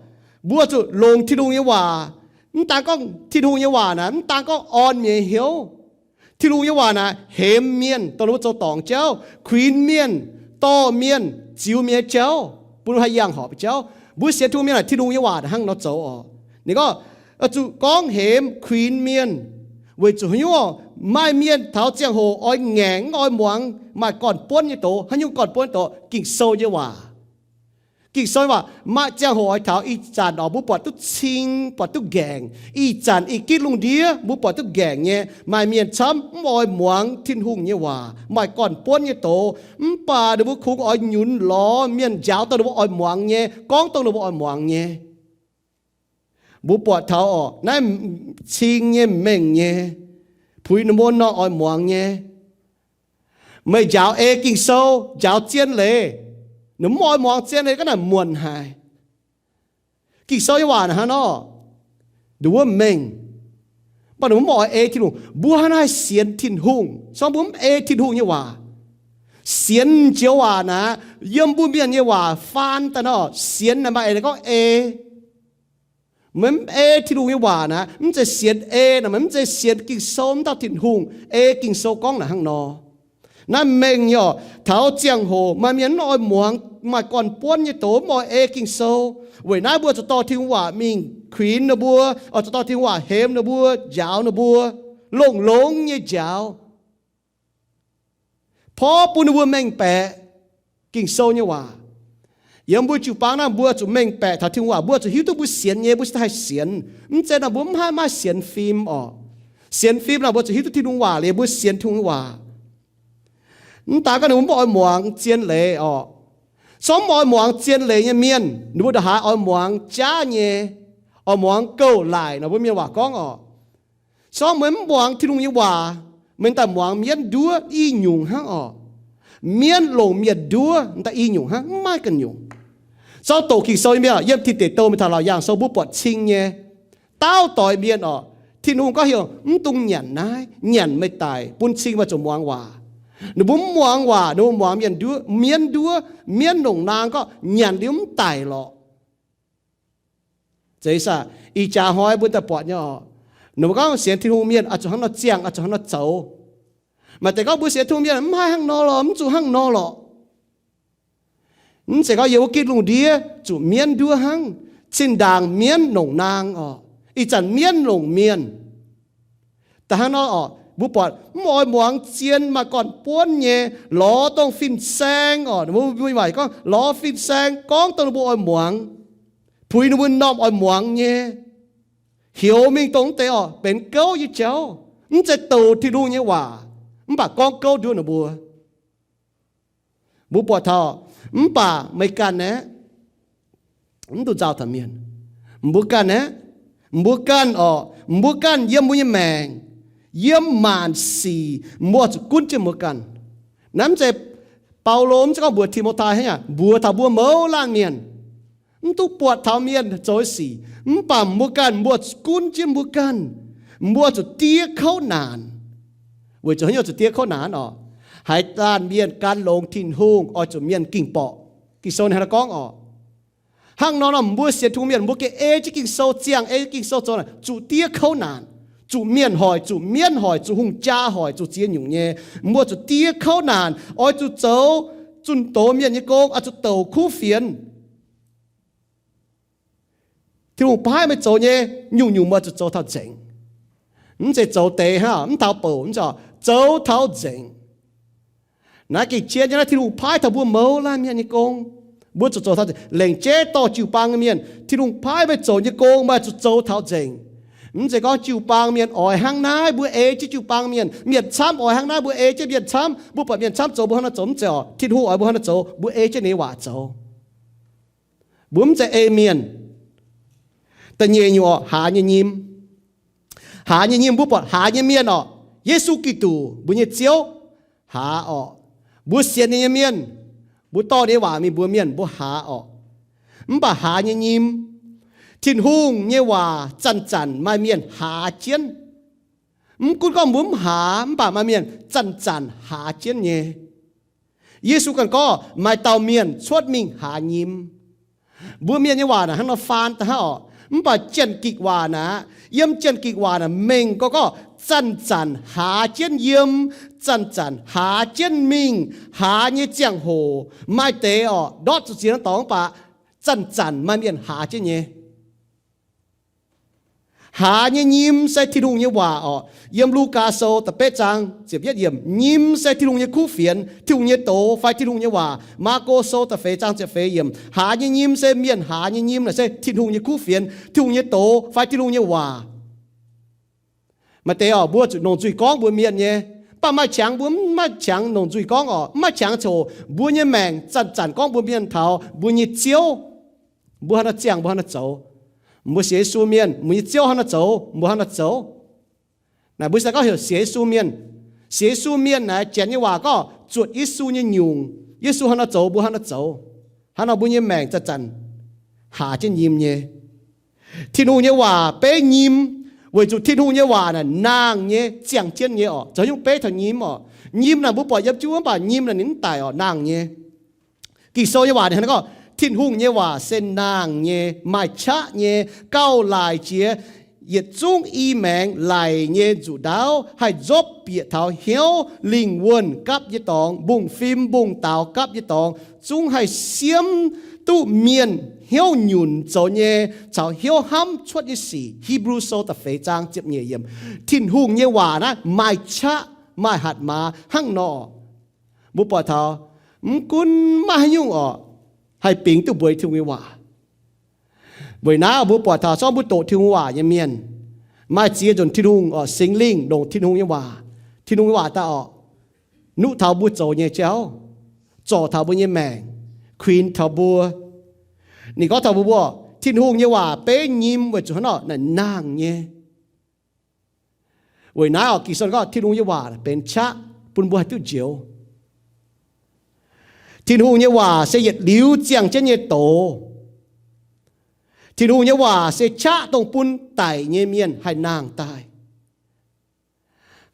mbuo zuqc longc Tin-Hungh nyei waac. Mv daan gorngv Tin-Hungh nyei waac naaic, mv daan gorngv orn mienh nyei hnyouv, Tin-Hungh nyei waac naaic hemx mienh, dongh ninh mbuo zoux dorngc jauv, kuinx mienh, dorh mienh, ziux mienh nyei jauv, bun ninh mbuo haih yangh horpc jauv. Mbuo sienx Tin-Hungh mienh naaic, Tin-Hungh nyei waac hnangv nor zoux oc. Ninh gorngv, zuqc gorngv hemx kuinx mienh, weic zuqc haaix nyungc, maaih mienh taux ziangh hoc oix ngaengc, mv oix muangx maaih gorn-buonv nyei doz. Haaix nyungc gorn-buonv doz? Ging-Sou nyei waac. Ging-Sou nyei waac maaih ziangh hoc oix taux, ih zanc oc mbuo buatc duqv cing, buatc duqv nqaengc. Ih zanc ih gitv lungh ndiev mbuo buatc duqv nqaengc nyei. Maaih mienh camv mv oix muangx Tin-Hungh nyei waac, maaih gorn-buonv nyei doz, mv baac ninh mbuo kungx oix nyunc lorz mienh njaaux dongh ninh mbuo oix muangx nyei, gorngv dongh ninh mbuo oix muangx nyei. Mbuo buatc taux oc, naaiv cing nyei, mengh nyei, puix ninh mbuo nor oix muangx nyei. Meih njaaux ei Ging-Sou, njaaux zien leiz, ninh mv oix muangx zien leiz, ga'naaiv muonc haic. Ging-Sou nyei waac hnangv nor, ninh wuov mengh, mv baac ninh mv oix ei Tin-Hungh. Mbuo hnangv naaiv haih sienx Tin-Hungh, se gorngv mbuo mv ei Tin-Hungh nyei waac. Sienx joux waac naaic, yiem mbuo mienh nyei waac faan daaih nor, sienx naaic maaih eix leiz gorngv ei. Meih mv ei Tin-Hungh nyei waac naaic, mv zeiz sienx ei naaic, meih mv zeiz sienx Ging-Sou, mv dauh Tin-Hungh ei Ging-Sou gorngv naaic hnangv nor. Naaiv mengh nyei oc, taux ziangh hoc maaih mienh mv oix muangx, maaih gorn-buonv nyei doz, mv oix ei Ging-Sou. Weic naaiv mbuo zuqc dorh Tin-Hungh waac mingh kuinx ninh mbuo, oix zuqc dorh Tin-Hungh waac hemx ninh mbuo, njaaux ninh mbuo, longx-longx nyei njaaux, porv bun ninh mbuo mengh baeqc Ging-Sou nyei waac. Yiem mbuo jiu-baang naaiv mbuo zuqc mengh baeqc taux Tin-Hungh waac, mbuo zuqc hiuv duqv mbuo sienx nyei, mbuo cingx daaih haih sienx. Mv zeiz nor mbuo mv haih maaih sienx fim oc. Sienx fim nor mbuo zuqc hiuv duqv Tin-Hungh waac liuz mbuo sienx Tin-Hungh waac. Mv daaih gorngv ninh mbuo mv oix muangx zien leiz oc. Se gorngv mv oix muangx zien leiz nyei mienh, ninh mbuo ndongc haaix oix muangx jaav nyei, oix muangx gouv laaic nor, mbuo mienh waac gorngv oc. Se gorngv meih mv muangx Tin-Hungh nyei waac, meih daaih muangx mienv nduov i nyungc hnangv oc. Mienv longc mienh nduov daaih i nyungc hnangv, mv maaih ganh nyungc. Se gorngv doqc Ging-Sou nyei mienh, yiem Tin Deic Douh mingh taux Laauc Yaangh Sou mbuo buatc cing nyei. Dauh doix mienh oc, Tin-Hungh gorngv heuc mv dungx nyanc naaiv, nyanc meih daic, bun cing meih zuqc muangx waac. Ninh mbuo mv muangx waac, ninh mbuo muangx mienh nduov, mienv nduov, mienv longc naang gorngv nyanc liuz mv daic lorqc. Zeiz saah? Ih jaax hnoi mbuo daaih buatc nyei oc. Ninh mbuo gorngv sienx Tin-Hungh mienh oix zuqc hnangv nor ziangh, oix zuqc hnangv nor zoux. Maaih deix gorngv mbuo sienx Tin-Hungh mienh mv haih hnangv nor lorqc, mv zuqc hnangv nor lorqc. Mv zeiz gorngv yiem wuov gitv lungh ndiev zuqc mienv nduov hnangv, zinh ndaangc mienv longc naang oc. Ih zanc mienv longc mienh. Da'hnangv nor oc, mbuo buatc mv oix muangx zien, maaih gorn-buonv nyei, lorz dongh fin-saeng oc. Mbuo mbuo waac gorngv lorz fin-saeng, gorngv dongh ninh mbuo oix muangx, puix ninh mbuo m'normh oix muangx nyei, heuc mingh dongh wuov deix oc, benx gouv nyei jauv. Mv zeiz douc Tin-Hungh nyei waac, mv baac gorngv gouv nduov ninh mbuo. Mbuo buatc taux, mv baac meih ganh aeqv, mv dungx nzauh taux mienh. Mbuo ganh aeqv, mbuo ganh oc, mbuo ganh yiem mbuo nyei maengc, yiem maanc sic, mbuo zuqc gunv jienv mbuo ganh. Naaiv mv zeiz Baulo mv zeiz gorngv mbuox Ti^mo^tai hnangv, mbuox taux mbuo mouz laanh mienh. Mv duqv buatc taux mienh zoux sic, mv baac mbuo ganh mbuo zuqc gunv jienv mbuo ganh, mbuo zuqc diev kouv naanc. Weic zuqc haaix nyungc zuqc diev kouv naanc oc? Haaix laanh mienh gan longx Tin-Hungh oix zuqc mienh ging-borqc. Ging-Sou ninh hnangv naaiv gorngv oc. Hnangv nor nor mbuo sienx Tin-Hungh mienh mbuo gengh ei jienv Ging-Sou ziangh, ei jienv Ging-Sou zoux naaic, zuqc diev kouv naanc, zuqc mienh hoic, zuqc mienv hoic, zuqc hungh jaa hoic, zuqc ziex nyungc nyei. Mbuo zuqc diev kouv naanc, oix zuqc zoux zunh doz mienh nyei gong, oix zuqc douc kuv fienx. Tin-Hungh paaiv meih zoux nyei nyungc-nyungc meih zuqc zoux taux nzengc. Mv zeiz zoux deix hnangv, mv taux bouc, mv zeiz, zoux taux nzengc. Naaiv gengh jien nyei, naaiv Tin-Hungh paaiv taux mbuo mouz laanh mienh nyei gong. Mbuo zuqc zoux taux nzengc. Lengc jeiv dorh jiu-baang nyei mienh, Tin-Hungh paaiv meih zoux nyei gong meih zuqc zoux taux nzengc. Mv zeiz gorngv jiu-baang mienh oix hnangv naaiv mbuo ei jienv jiu-baang mienh, mienh camv oix hnangv naaiv mbuo ei jienv mienh camv, mbuo buatc mienh camv zoux mbuo hnangv naaiv zoux, mv zeiz oc. Tin-Hungh oix mbuo hnangv naaiv zoux mbuo ei jienv ninh nyei waac zoux. Mbuo mv zeiz ei mienh. Da'nyeic nyungc oc, hlaax nyei nyim. Hlaax nyei nyim, mbuo buatc hlaax nyei mienh oc, Yesu Giduc mbuo nyei Ziouv, hlaax oc. Mbuo sienx ninh nyei mienh, mbuo dorh ninh nyei waac mingh mbuox mienh, mbuo hlaax oc. Mv baac hlaax nyei nyim, Tin-Hungh nyei waac zanc-zanc maaih mienh hlaax jienv. Mv gunv gorngv mbuo mv hlaax, mv baac maaih mienh zanc-zanc hlaax jienv nyei. Yesu ganh gorngv maaih dauh mienh cuotv mingh hlaax nyim. Mbuo mienh nyei waac naaic hnangv nor faan daaih hnangv oc. Mv baac Janx-Gikc waac naaic, yiem Janx-Gikc waac naaic mengh gorx gorngv zanc-zanc haaz jienv yiem, zanc-zanc haaz jienv mingh, haaz nyei ziangh hoc maaih deix orqc, ndortv zuqc ziex norm dorngx mv baac zanc-zanc maaih mienh haaz jienv nyei. Haaz nyei nyim se Tin-Hungh nyei waac orqc. Yiem Lugaa Sou da'betv zaang ziepc yietv yiemc, nyim se Tin-Hungh nyei kuv fienx, Tin-Hungh nyei doz fai Tin-Hungh nyei waac. Maako Sou da'feix zaang ziepc feix yiemc, haaz nyei nyim se mienh haaz nyei nyim naaic se Tin-Hungh nyei kuv fienx, Tin-Hungh nyei doz fai Tin-Hungh nyei waac. Maaih deix orqc, mbuo zuqc longc nzuih gorngv mbuox mienh nyei, mv baac maaih qangx mbuo mv maaih qangx longc nzuih gorngv orqc, mv maaih qangx coc mbuo nyei maengc zanc-zanc gorngv mbuox mienh taux mbuo nyei Ziouv. Mbuo hnangv nor ziangh, mbuo hnangv nor zoux. Mbuo sienx Yesu mienh, mbuo nyei Ziouv hnangv nor zoux, mbuo hnangv nor zoux. Naaic mbuo se gorngv heuc sienx Yesu mienh. Sienx Yesu mienh naaic, Janx nyei waac gorngv zuotc Yesu nyei nyungc. Yesu hnangv nor zoux, mbuo hnangv nor zoux. Hnangv nor mbuo nyei maengc zanc-zanc haaz jienv nyim nyei. Tin-Hungh nyei waac beiv nyim, weic zuqc Tin-Hungh nyei waac naaic naang nyei, ziangh jienv nyei orqc. Zoux nyungc beiv taux nyim orqc. Nyim naaic mbuo buatc yiem jienv wuov, mv baac nyim naaic ninh mv daic orqc, naang nyei. Ging-Sou nyei waac ninh hnangv gorngv, Tin-Hungh nyei waac se naang nyei, maaih qaqv nyei, gauh laic jiex yietc zungv i maengx laic nyei nzuqc ndaauv, haih nzopv bieqc taux hnyouv, lingh wuonh gapv nyei dorngx, mbungv-fim mbungv-daaux gapv nyei dorngx, zungv haih siemv duqv mienh hnyouv nyunc zoux nyei caux hnyouv hnamv cuotv nyei sic. Hipv^lu Sou da'feix zaang ziepc nyeic yiemc. Tin-Hungh nyei waac naaiv maaih qaqv, maaih hatc maaz hnangv nor. Mbuo buatc taux mv gunv maaih haaix nyungc orqc, haih bingx duqv mbuox Tin-Hungh nyei waac. Weic naaiv mbuo buatc taux zorqv mbuo doqc Tin-Hungh waac nyei mienh, maaih ziex nzunc Tin-Hungh orqc, Singx Lingh longc Tin-Hungh nyei waac, Tin-Hungh nyei waac daaih orqc, nuqv taux mbuo zoux nyei jauv, zorc taux mbuo nyei maengc, kuinx taux mbuo. Ninh gorngv taux mbuo, mbuo, Tin-Hungh nyei waac beiv nyim weic zuqc hnangv nor naaic naang nyei. Weic naaiv orqc, Ging-Sou gorngv Tin-Hungh nyei waac benx qaqv bun mbuo haih duqv njoux. Tin-Hungh nyei waac se yietc liuz ziangh jienv nyei doz. Tin-Hungh nyei waac se qaqv dongh bun daic nyei mienh haih nangh daaih.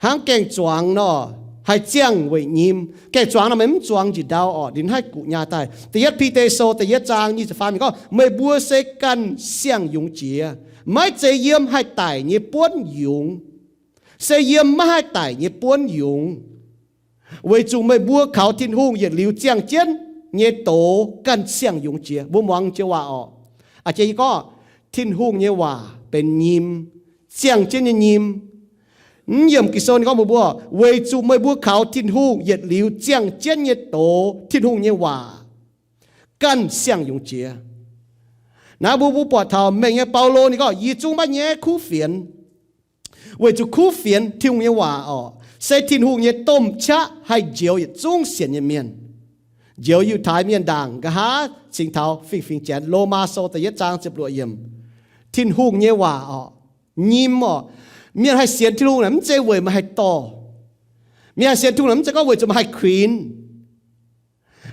Hnangv gaeng-zuangx nor, haih ziangh weic nyim. Gaeng-zuangx nor meih mv zuangx njiec ndau orqc, ninh haih guqc nyaah daaih. Da'yietv Bide Sou da'yietv zaang nyic ziepc faam ninh gorngv, meih mbuo se ganh siang-yungz jiex, maiv zeiz yiem haih daic nyei buonv yungz. Se yiem maiv haih daic nyei buonv yungz. Weic zuqc meih mbuo kaux Tin-Hungh yietc liuz ziangh jienv nyei doz ganh siang-yungz jiex. Mbuo muangx jiex waac orqc. Aa, jiex yie gorngv, Tin-Hungh nyei waac benx nyim, ziangh jienv nyei nyim. Mv yiemc Ging-Sou ninh gorngv mbuox mbuo, weic zuqc meih mbuo kaux Tin-Hungh yietc liuz ziangh jienv nyei doz, Tin-Hungh nyei waac ganh siang-yungz jiex. Naaiv mbuo, mbuo buatc taux mengh nyei Baulo ninh gorngv, yie zungv maiv nyaiv kuv fienx. Weic zuqc kuv fienx Tin-Hungh nyei waac orqc, se Tin-Hungh nyei domh qaqv haih njoux yietc zungv sienx nyei mienh. Njoux Yiutai mienh ndaangc, nqa'haav cingx taux fingx-fingx Janx. Lomaa Sou da'yietv zaang ziepc luoqc yiemc. Tin-Hungh nyei waac orqc, nyim orqc. Mienh haih sienx Tin-Hungh naaic mv zeiz weic meih haih dorh. Mienh haih sienx Tin-Hungh naaic mv zeiz gorngv weic zuqc meih haih kuinx.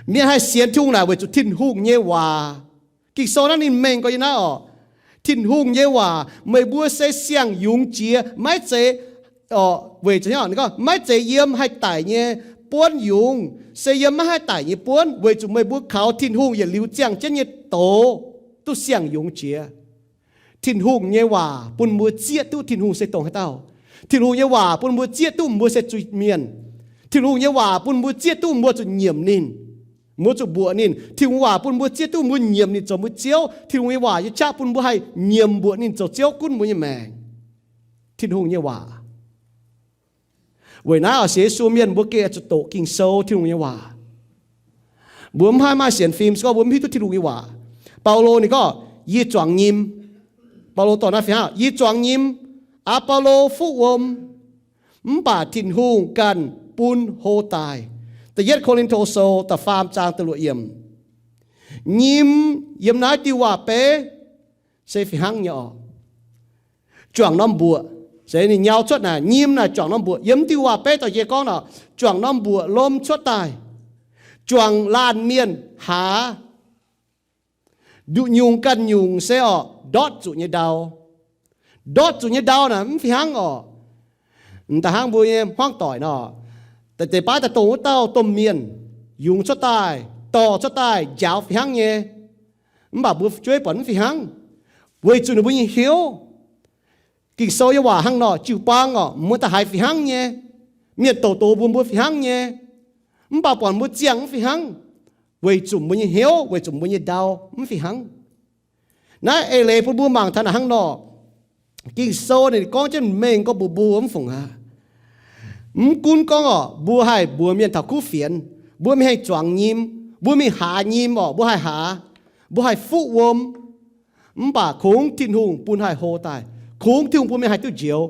Mienh haih sienx Tin-Hungh naaic weic zuqc Tin-Hungh nyei waac. Ging-Sou naaiv ninh mengh gorx yie naaiv orqc, Tin-Hungh nyei waac, meih mbuo se siang-yungz jiex, maiv zeiz orqc, weic zuqc ninh gorngv maiv zeiz yiem haih daic nyei buonv yungz, se yiem maiv haih daic nyei buonv, weic zuqc meih mbuo kaux Tin-Hungh yietc liuz ziangh jienv nyei doz duqv siang-yungz jiex. Tin-Hungh nyei waac bun mbuo zieqv duqv Tin-Hungh se dongh haaix dauh. Tin-Hungh nyei waac bun mbuo zieqv duqv mbuo se zuiz-mienh. Tin-Hungh nyei waac bun mbuo zieqv duqv mbuo zuqc nyiemc ninh, mbuo zuqc mbuoqc ninh. Tin-Hungh waac bun mbuo zieqv duqv mbuo nyiemc ninh zoux mbuo Ziouv. Tin-Hungh nyei waac yaac qaqv bun mbuo haih nyiemc mbuoqc ninh zoux Ziouv gunv mbuo nyei maengc. Tin-Hungh nyei waac. Weic naaiv oc, sienx Yesu mienh mbuo gengh zuqc doqc Ging-Sou, Tin-Hungh nyei waac. Mbuo mv haih maaih sienx fim se gorngv mbuo mv hiuv duqv Tin-Hungh nyei waac. Baulo ninh gorngv, yie zuangx nyim. Baulo dorh naaiv fih hnangv, yie zuangx nyim, Apollo fuqv wuom, mv baac Tin-Hungh ganh bun hlo daaih. Da'yietv Ko^lin^to Sou da'faam zaang da'luoqc yiemc. Nyim yiem naaiv diuh waac-beiv se fih hnangv nyei oc. Juangc norm mbuoqc, se ninh nyau cuotv naaic, nyim naaic juangc norm mbuoqc. Yiem diuh waac-beiv dorh jienv gorngv nor, juangc norm mbuoqc lom cuotv daaih, juangc laanh mienh haaz. Nduqc nyungc ganh nyungc se orqc, ndortv zuqc nyei ndau. Ndortv zuqc nyei ndau naaic mv fih hnangv orqc. M'daaih hnangv mbuo nyei hmuangv doic nor, deix baav daaih dongh wuov dauh domh mienh yungz cuotv daaih, dorh cuotv daaih, njaaux fih hnangv nyei. Mv baac mbuo fu'jueiv buatc mv fih hnangv, weic zuqc ninh mbuo nyei hnyouv Ging-Sou nyei waac hnangv nor, jiu-baang orqc, mbuo daaih haiz fih hnangv nyei. Mienh douc doz mbuox mbuo fih hnangv nyei. Mv baac buatc mbuo ziangh mv fih hnangv, weic zuqc mbuo nyei hnyouv, weic zuqc mbuo nyei ndau mv fih hnangv. Naaiv eix leiz bun mbuo mangc taux naaic hnangv nor, Ging-Sou ninh gorngv jienv mengh gorngv mbuox mbuo mv fungc aqv. Mv gunv gorngv orqc, mbuo haih mbuox mienh taux kuv fienx, mbuo mingh haih zuangx nyim, mbuo mingh haaz nyim orqc, mbuo haih haaz, mbuo haih fuqv wuom, mv baac kungx Tin-Hungh bun haih hlo daaih. Kungx Tin-Hungh bun mienh haih duqv njoux.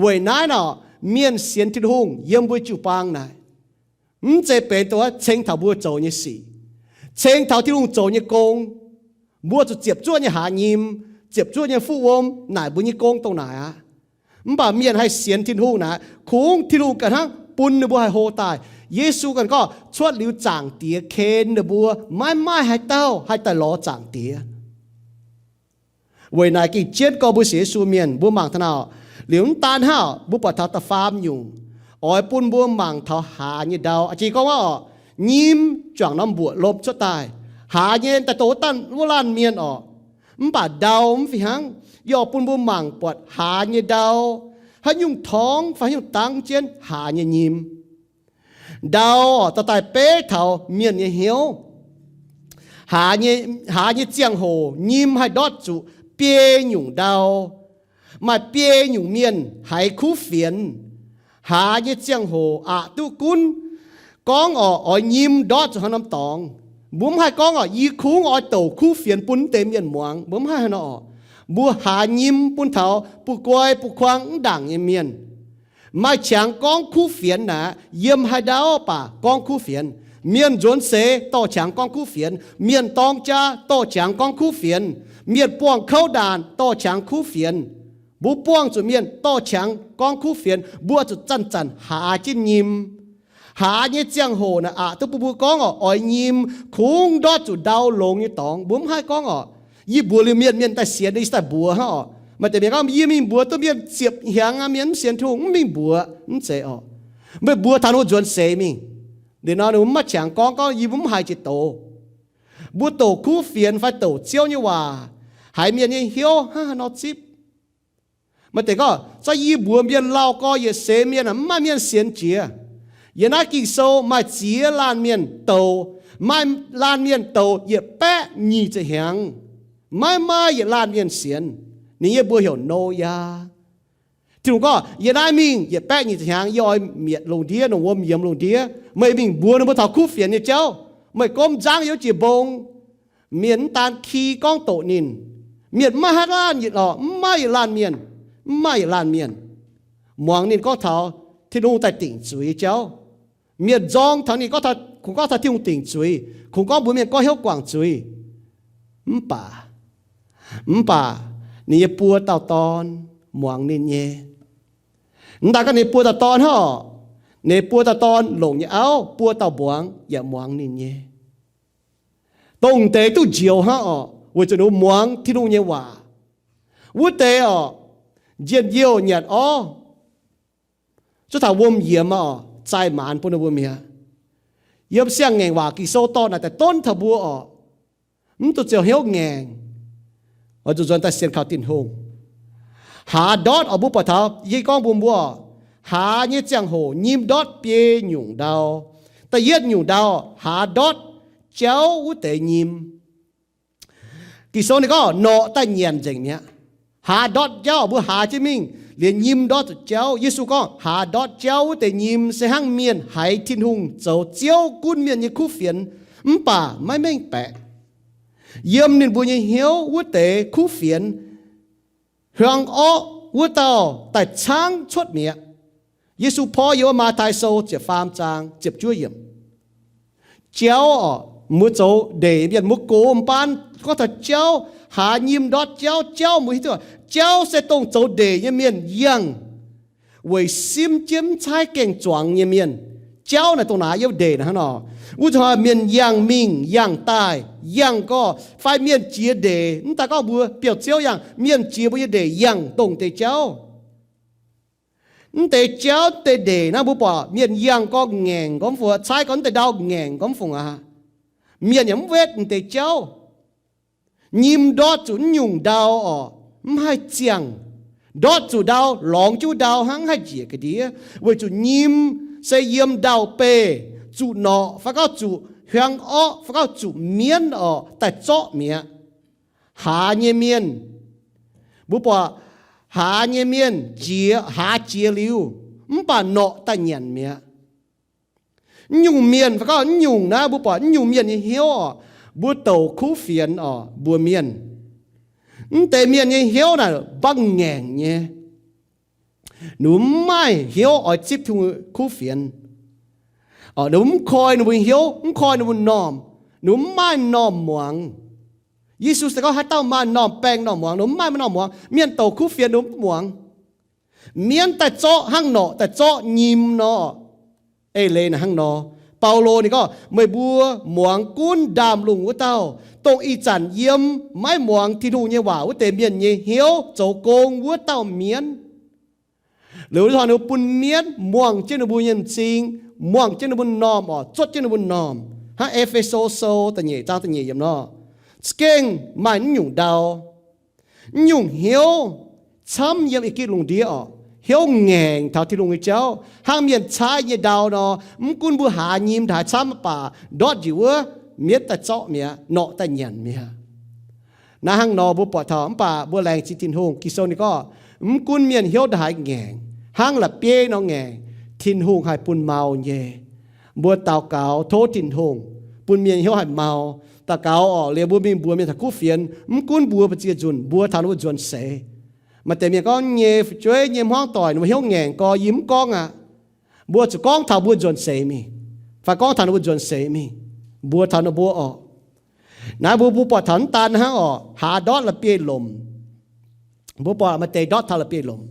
Weic naaiv nor, mienh sienx Tin-Hungh yiem mbuo jiu-baang naaic, mv zeiz benx dongh ceng taux mbuo zoux nyei sic, ceng taux Tin-Hungh zoux nyei gong. Mbuo zuqc ziepc zuoqv nyei haaz nyim, ziepc zuoqv nyei fuqv wuom, naaic mbuo nyei gong dongh naaic aqv. Mv baac mienh haih sienx Tin-Hungh naaic, kungx Tin-Hungh ganh hnangv bun ninh mbuo haih hlo daaih. Yesu ganh gorngv cuotv liuz Zaangc Diex ken ninh mbuo, maiv maaih haaix dauh haih daaih lorz Zaangc Diex. Weic naaic gengh jienv gorngv mbuo sienx Yesu mienh, mbuo mangc taux naaic, liuz mv daan hnangv, mbuo buatc taux da'faam nyungc, oix bun mbuo mangc taux haaz nyei ndau. Jiex gorngv orqc, nyim juangc norm mbuoqc lomh cuotv daaih, haaz nyei daaih dongh wuov laanh mienh orqc. Mv baac ndau mv fih hnangv. Yie oix bun mbuo mangc buatc haaz nyei ndau, haaix nyungc torngv fai haaix nyungc dangv jienv haaz nyei nyim. Ndau orqc, dorh daaih beiv taux mienh nyei hnyouv. Haaz nyei, haaz nyei ziangh hoc nyim haih ndortv zuqc biei nyungc ndau. Maaih biei nyungc mienh haiz kuv fienx. Haaz nyei ziangh hoc aqc duqv gunv gorngv orqc, oix nyim ndortv zuqc haaix norm dorngx. Mbuo mv haih gorngv orqc, yie kungx oix douc kuv fienx bun mv deix mienh muangx. Mbuo mv haih haaix nor orqc. Mbuo haaz nyim bun taux buv guai buv kuang mv ndaangc nyei mienh. Maaih qangx gorngv kuv fienx naaic, yiem haaix ndau baac gorngv kuv fienx. Mienh nzuonx seix dorh qangx gorngv kuv fienx. Mienh dorng jaa dorh qangx gorngv kuv fienx. Mienh buangh kouv ndaanc dorh qangx kuv fienx. Mbuo buangh zuqc mienh dorh qangx gorngv kuv fienx, mbuo zuqc zanc-zanc haaz jienv nyim. Haaz nyei ziangh hoc naaic aqc duqv bun mbuo gorngv orqc, oix nyim, kungx ndortv zuqc ndau longx nyei dorngx. Mbuo mv haih gorngv orqc, yie mbuox liuz mienh, mienh daaih sienx, yie daaih mbuox hnangv orqc. Maaih deix mienh gorngv, yie mingh mbuox duqv mienh ziepc hnyangx aqv, mienh mv sienx Tin-Hungh, mv mingh mbuox, mv zeiz orqc. Meih mbuox taux ninh mbuo nzuonx seix mingh. Liuz nor ninh mbuo mv maaih qangx gorngv, gorngv yie mbuo mv haiz jiex doz. Mbuo douc kuv fienx fai douc Ziouv nyei waac, haiz mienh nyei hnyouv hnangv haaix nor zipv. Maaih deix gorngv, za'gengh yie mbuox mienh lauh gorx yietc seix mienh aeqv, mv maaih mienh sienx jiex. Yiem naaiv Ging-Sou maaih ziex laanh mienh douc, maaih laanh mienh douc yietc baeqv nyic ziepc hnyangx, maiv maaih yietc laanh mienh sienx. Ninh nyei mbuox heuc Noyaa. Tin-Hungh gorngv, yiem naaiv mingh yietc baeqv nyic ziepc hnyangx, yie oix mietc lungh ndiev, longc wuom yiemx lungh ndiev. Meih mingh mbuox ninh mbuo taux kuv fienx nyei jauv. Meih gomv nzangv yiem jiex mbong. Mienh mv daan ki gorngv doqc ninh. Mienh mv maaih haaix laanh yietc lorqc, mv maaih yietc laanh mienh, mv maaih yietc laanh mienh muangx ninh gorngv taux Tin-Hungh daaih dingc zuiz nyei jauv. Mienh nzorng taux ninh gorngv taux, kungx gorngv taux Tin-Hungh dingc zuiz, kungx gorngv mbuox mienh gorngv hnyouv guangc zuiz. Mv baac, mv baac ninh nyei buo dauh dorn muangx ninh nyei. Mv daan gorngv ninh buo dauh dorn hnangv orqc, ninh buo dauh dorn longc nyei auv, buo dauh mbuangz yaac muangx ninh nyei. Dongh deix duqv njoux hnangv orqc, weic zuqc ninh mbuo muangx Tin-Hungh nyei waac. Wuov deix orqc, njien-youh nyanc orv, zuov taux wuom yiemx orqc, zaih maanz bun ninh mbuo mi'aqv. Yiem Siang-Ngaengc Waac Ging-Sou dorh naaic daaih donv taux mbuo orqc, mv duqv ziouc hnyouv ngaengc, oix zuqc nzuonx daaih sienx kaux Tin-Hungh. Haaz ndortv orqc, mbuo buatc taux yie gorngv mbuox mbuo orqc, haaz nyei ziangh hoc nyim ndortv biei nyungc ndau. Da'yietv nyungc ndau, haaz ndortv jauv wuov deix nyim. Ging-Sou ninh gorngv norqc daaih nyanc nzengc mi'aqv. Haaz ndortv jauv, mbuo haaz jienv mingh, liemh nyim ndortv zuqc jauv. Yesu gorngv haaz ndortv jauv wuov deix nyim se hnangv mienh haiz Tin-Hungh zoux Ziouv gunv mienh nyei kuv fienx, mv baac maiv mengh baeqc. Yiem ninh mbuo nyei hnyouv wuov deix kuv fienx, hiuang orqv wuov dauh daaih caangv cuotv mi'aqv. Yesu porv yiem wuov Matv^tai Sou ziepc faam zaang ziepc juov yiemc. Jauv orqc, mbuo zoux ndeic mienh, mbuo gox mbaan gorngv taux jauv, haaz nyim ndortv jauv. Jauv mbuo hiuv duqv, jauv se dongh zoux ndeic nyei mienh yangh, weic simv jienv caaiv gaengh zuangx nyei mienh. Jauv naaic dongh naaiv yiem ndeic naaiv hnangv nor. Wuov zanc mienh yangh mingh yangh daaih, yangh gorx fai mienh jiex ndeic, mv daan gorngv mbuo biauv-ziouv yangh, mienh jiex mbuo nyei ndeic yangh dongh deix jauv. Mv deix jauv deix ndeic naaiv mbuo buatc mienh yangh gorx ngaengc gorx mv fungc, caaiv gorx mv deix ndau ngaengc gorx mv fungc aqv. Mienh yaac mv wetv mv deix jauv. Nyim ndortv zuqc mv nyungc ndau orqc, mv haih ziangh. Ndortv zuqc ndau, lorngx jienv ndau hnangv, haih njiec ga'ndiev, weic zuqc nyim se yiem ndau-beih zuqc norqc fai gorngv zuqc hiuang orqv fai gorngv zuqc mienv orqc daaih zorqv mi'aqv. Hlaax nyei mienh, mbuo buatc hlaax nyei mienh jiex, hlaax jiex liuz, mv baac norqc daaih nyanc mi'aqv. Mv nyungc mienh fai gorngv mv nyungc naaiv, mbuo buatc mv nyungc mienh nyei hnyouv orqc, mbuo douc kuv fienx orqc mbuox mienh, mv deix mienh nyei hnyouv naaic mbangh ngaengc nyei. Ninh mbuo mv maaih hnyouv oix zipv Tin-Hungh kuv fienx. Ninh mbuo mv koi ninh mbuo hnyouv, mv koi ninh mbuo m'normh. Ninh mbuo mv maaih m'normh muangx. Yesu se gorngv haaix dauh maaih m'normh baengh m'normh muangx, ninh mbuo mv maaih m'normh muangx. Mienh douc kuv fienx ninh mbuo mv muangx. Mienv daaih zorqv hnangv norqc daaih zorqv nyim nor. Eix leiz naaic hnangv nor, Baulo ninh gorngv, meih mbuo muangx gunv ndaamv-lungh wuov dauh, dongh ih zanc yiem maiv muangx Tin-Hungh nyei waac wuov deix mienh nyei hnyouv zoux gong wuov dauh mienv. Liuz hnoi ninh mbuo bun mienv muangx jienv ninh mbuo nyei m'zing, muangx jienv ninh mbuo m'normh orqc, zuotv jienv ninh mbuo m'normh. Hnangv E^fe^so Sou da'nyeic zaang da'nyeic yiemc nor, za'gengh maaih mv nyungc ndau, mv nyungc hnyouv camv yiem ih gitv lungh ndiev orqc, hnyouv ngaengc taux Tin-Hungh nyei jauv, hnangv mienh caaiv nyei ndau nor. Mv gunv mbuo hlaax nyim ndaaix camv mv baac ndortv njiec wuov, mienv daaih zorqv mi'aqv, norqc daaih nyanc mi'aqv. Naaiv hnangv nor mbuo buatc taux, mv baac mbuo laengz zingh Tin-Hungh. Ging-Sou ninh gorngv, mv gunv mienh hnyouv ndaaix ngaengc hnangv la'bieiv nor ngaengc, Tin-Hungh haih bun mau nyei. Mbuo daux gaux tov Tin-Hungh bun mienh hnyouv haih mau. Daux gaux orqc, liuz mbuo mingh mbuox mienh taux kuv fienx, mv gunv mbuox mbu'ziex nzunc, mbuox taux ninh mbuo nzuonx seix. Maaih deix mienh gorngv nyei fu'jueiv nyei hmuangv doic ninh mbuo hnyouv ngaengc gorx, yie mv gorngv aqv. Mbuo zuqc gorngv taux mbuo nzuonx seix mingh, fai gorngv taux ninh mbuo nzuonx seix mingh, mbuox taux ninh mbuo orqc. Naaiv mbuo, mbuo buatc taux mv daan hnangv orqc, haaz ndortv la'bieiv-lomc. Mbuo buatc maaih deix ndortv taux la'bieiv-lomc.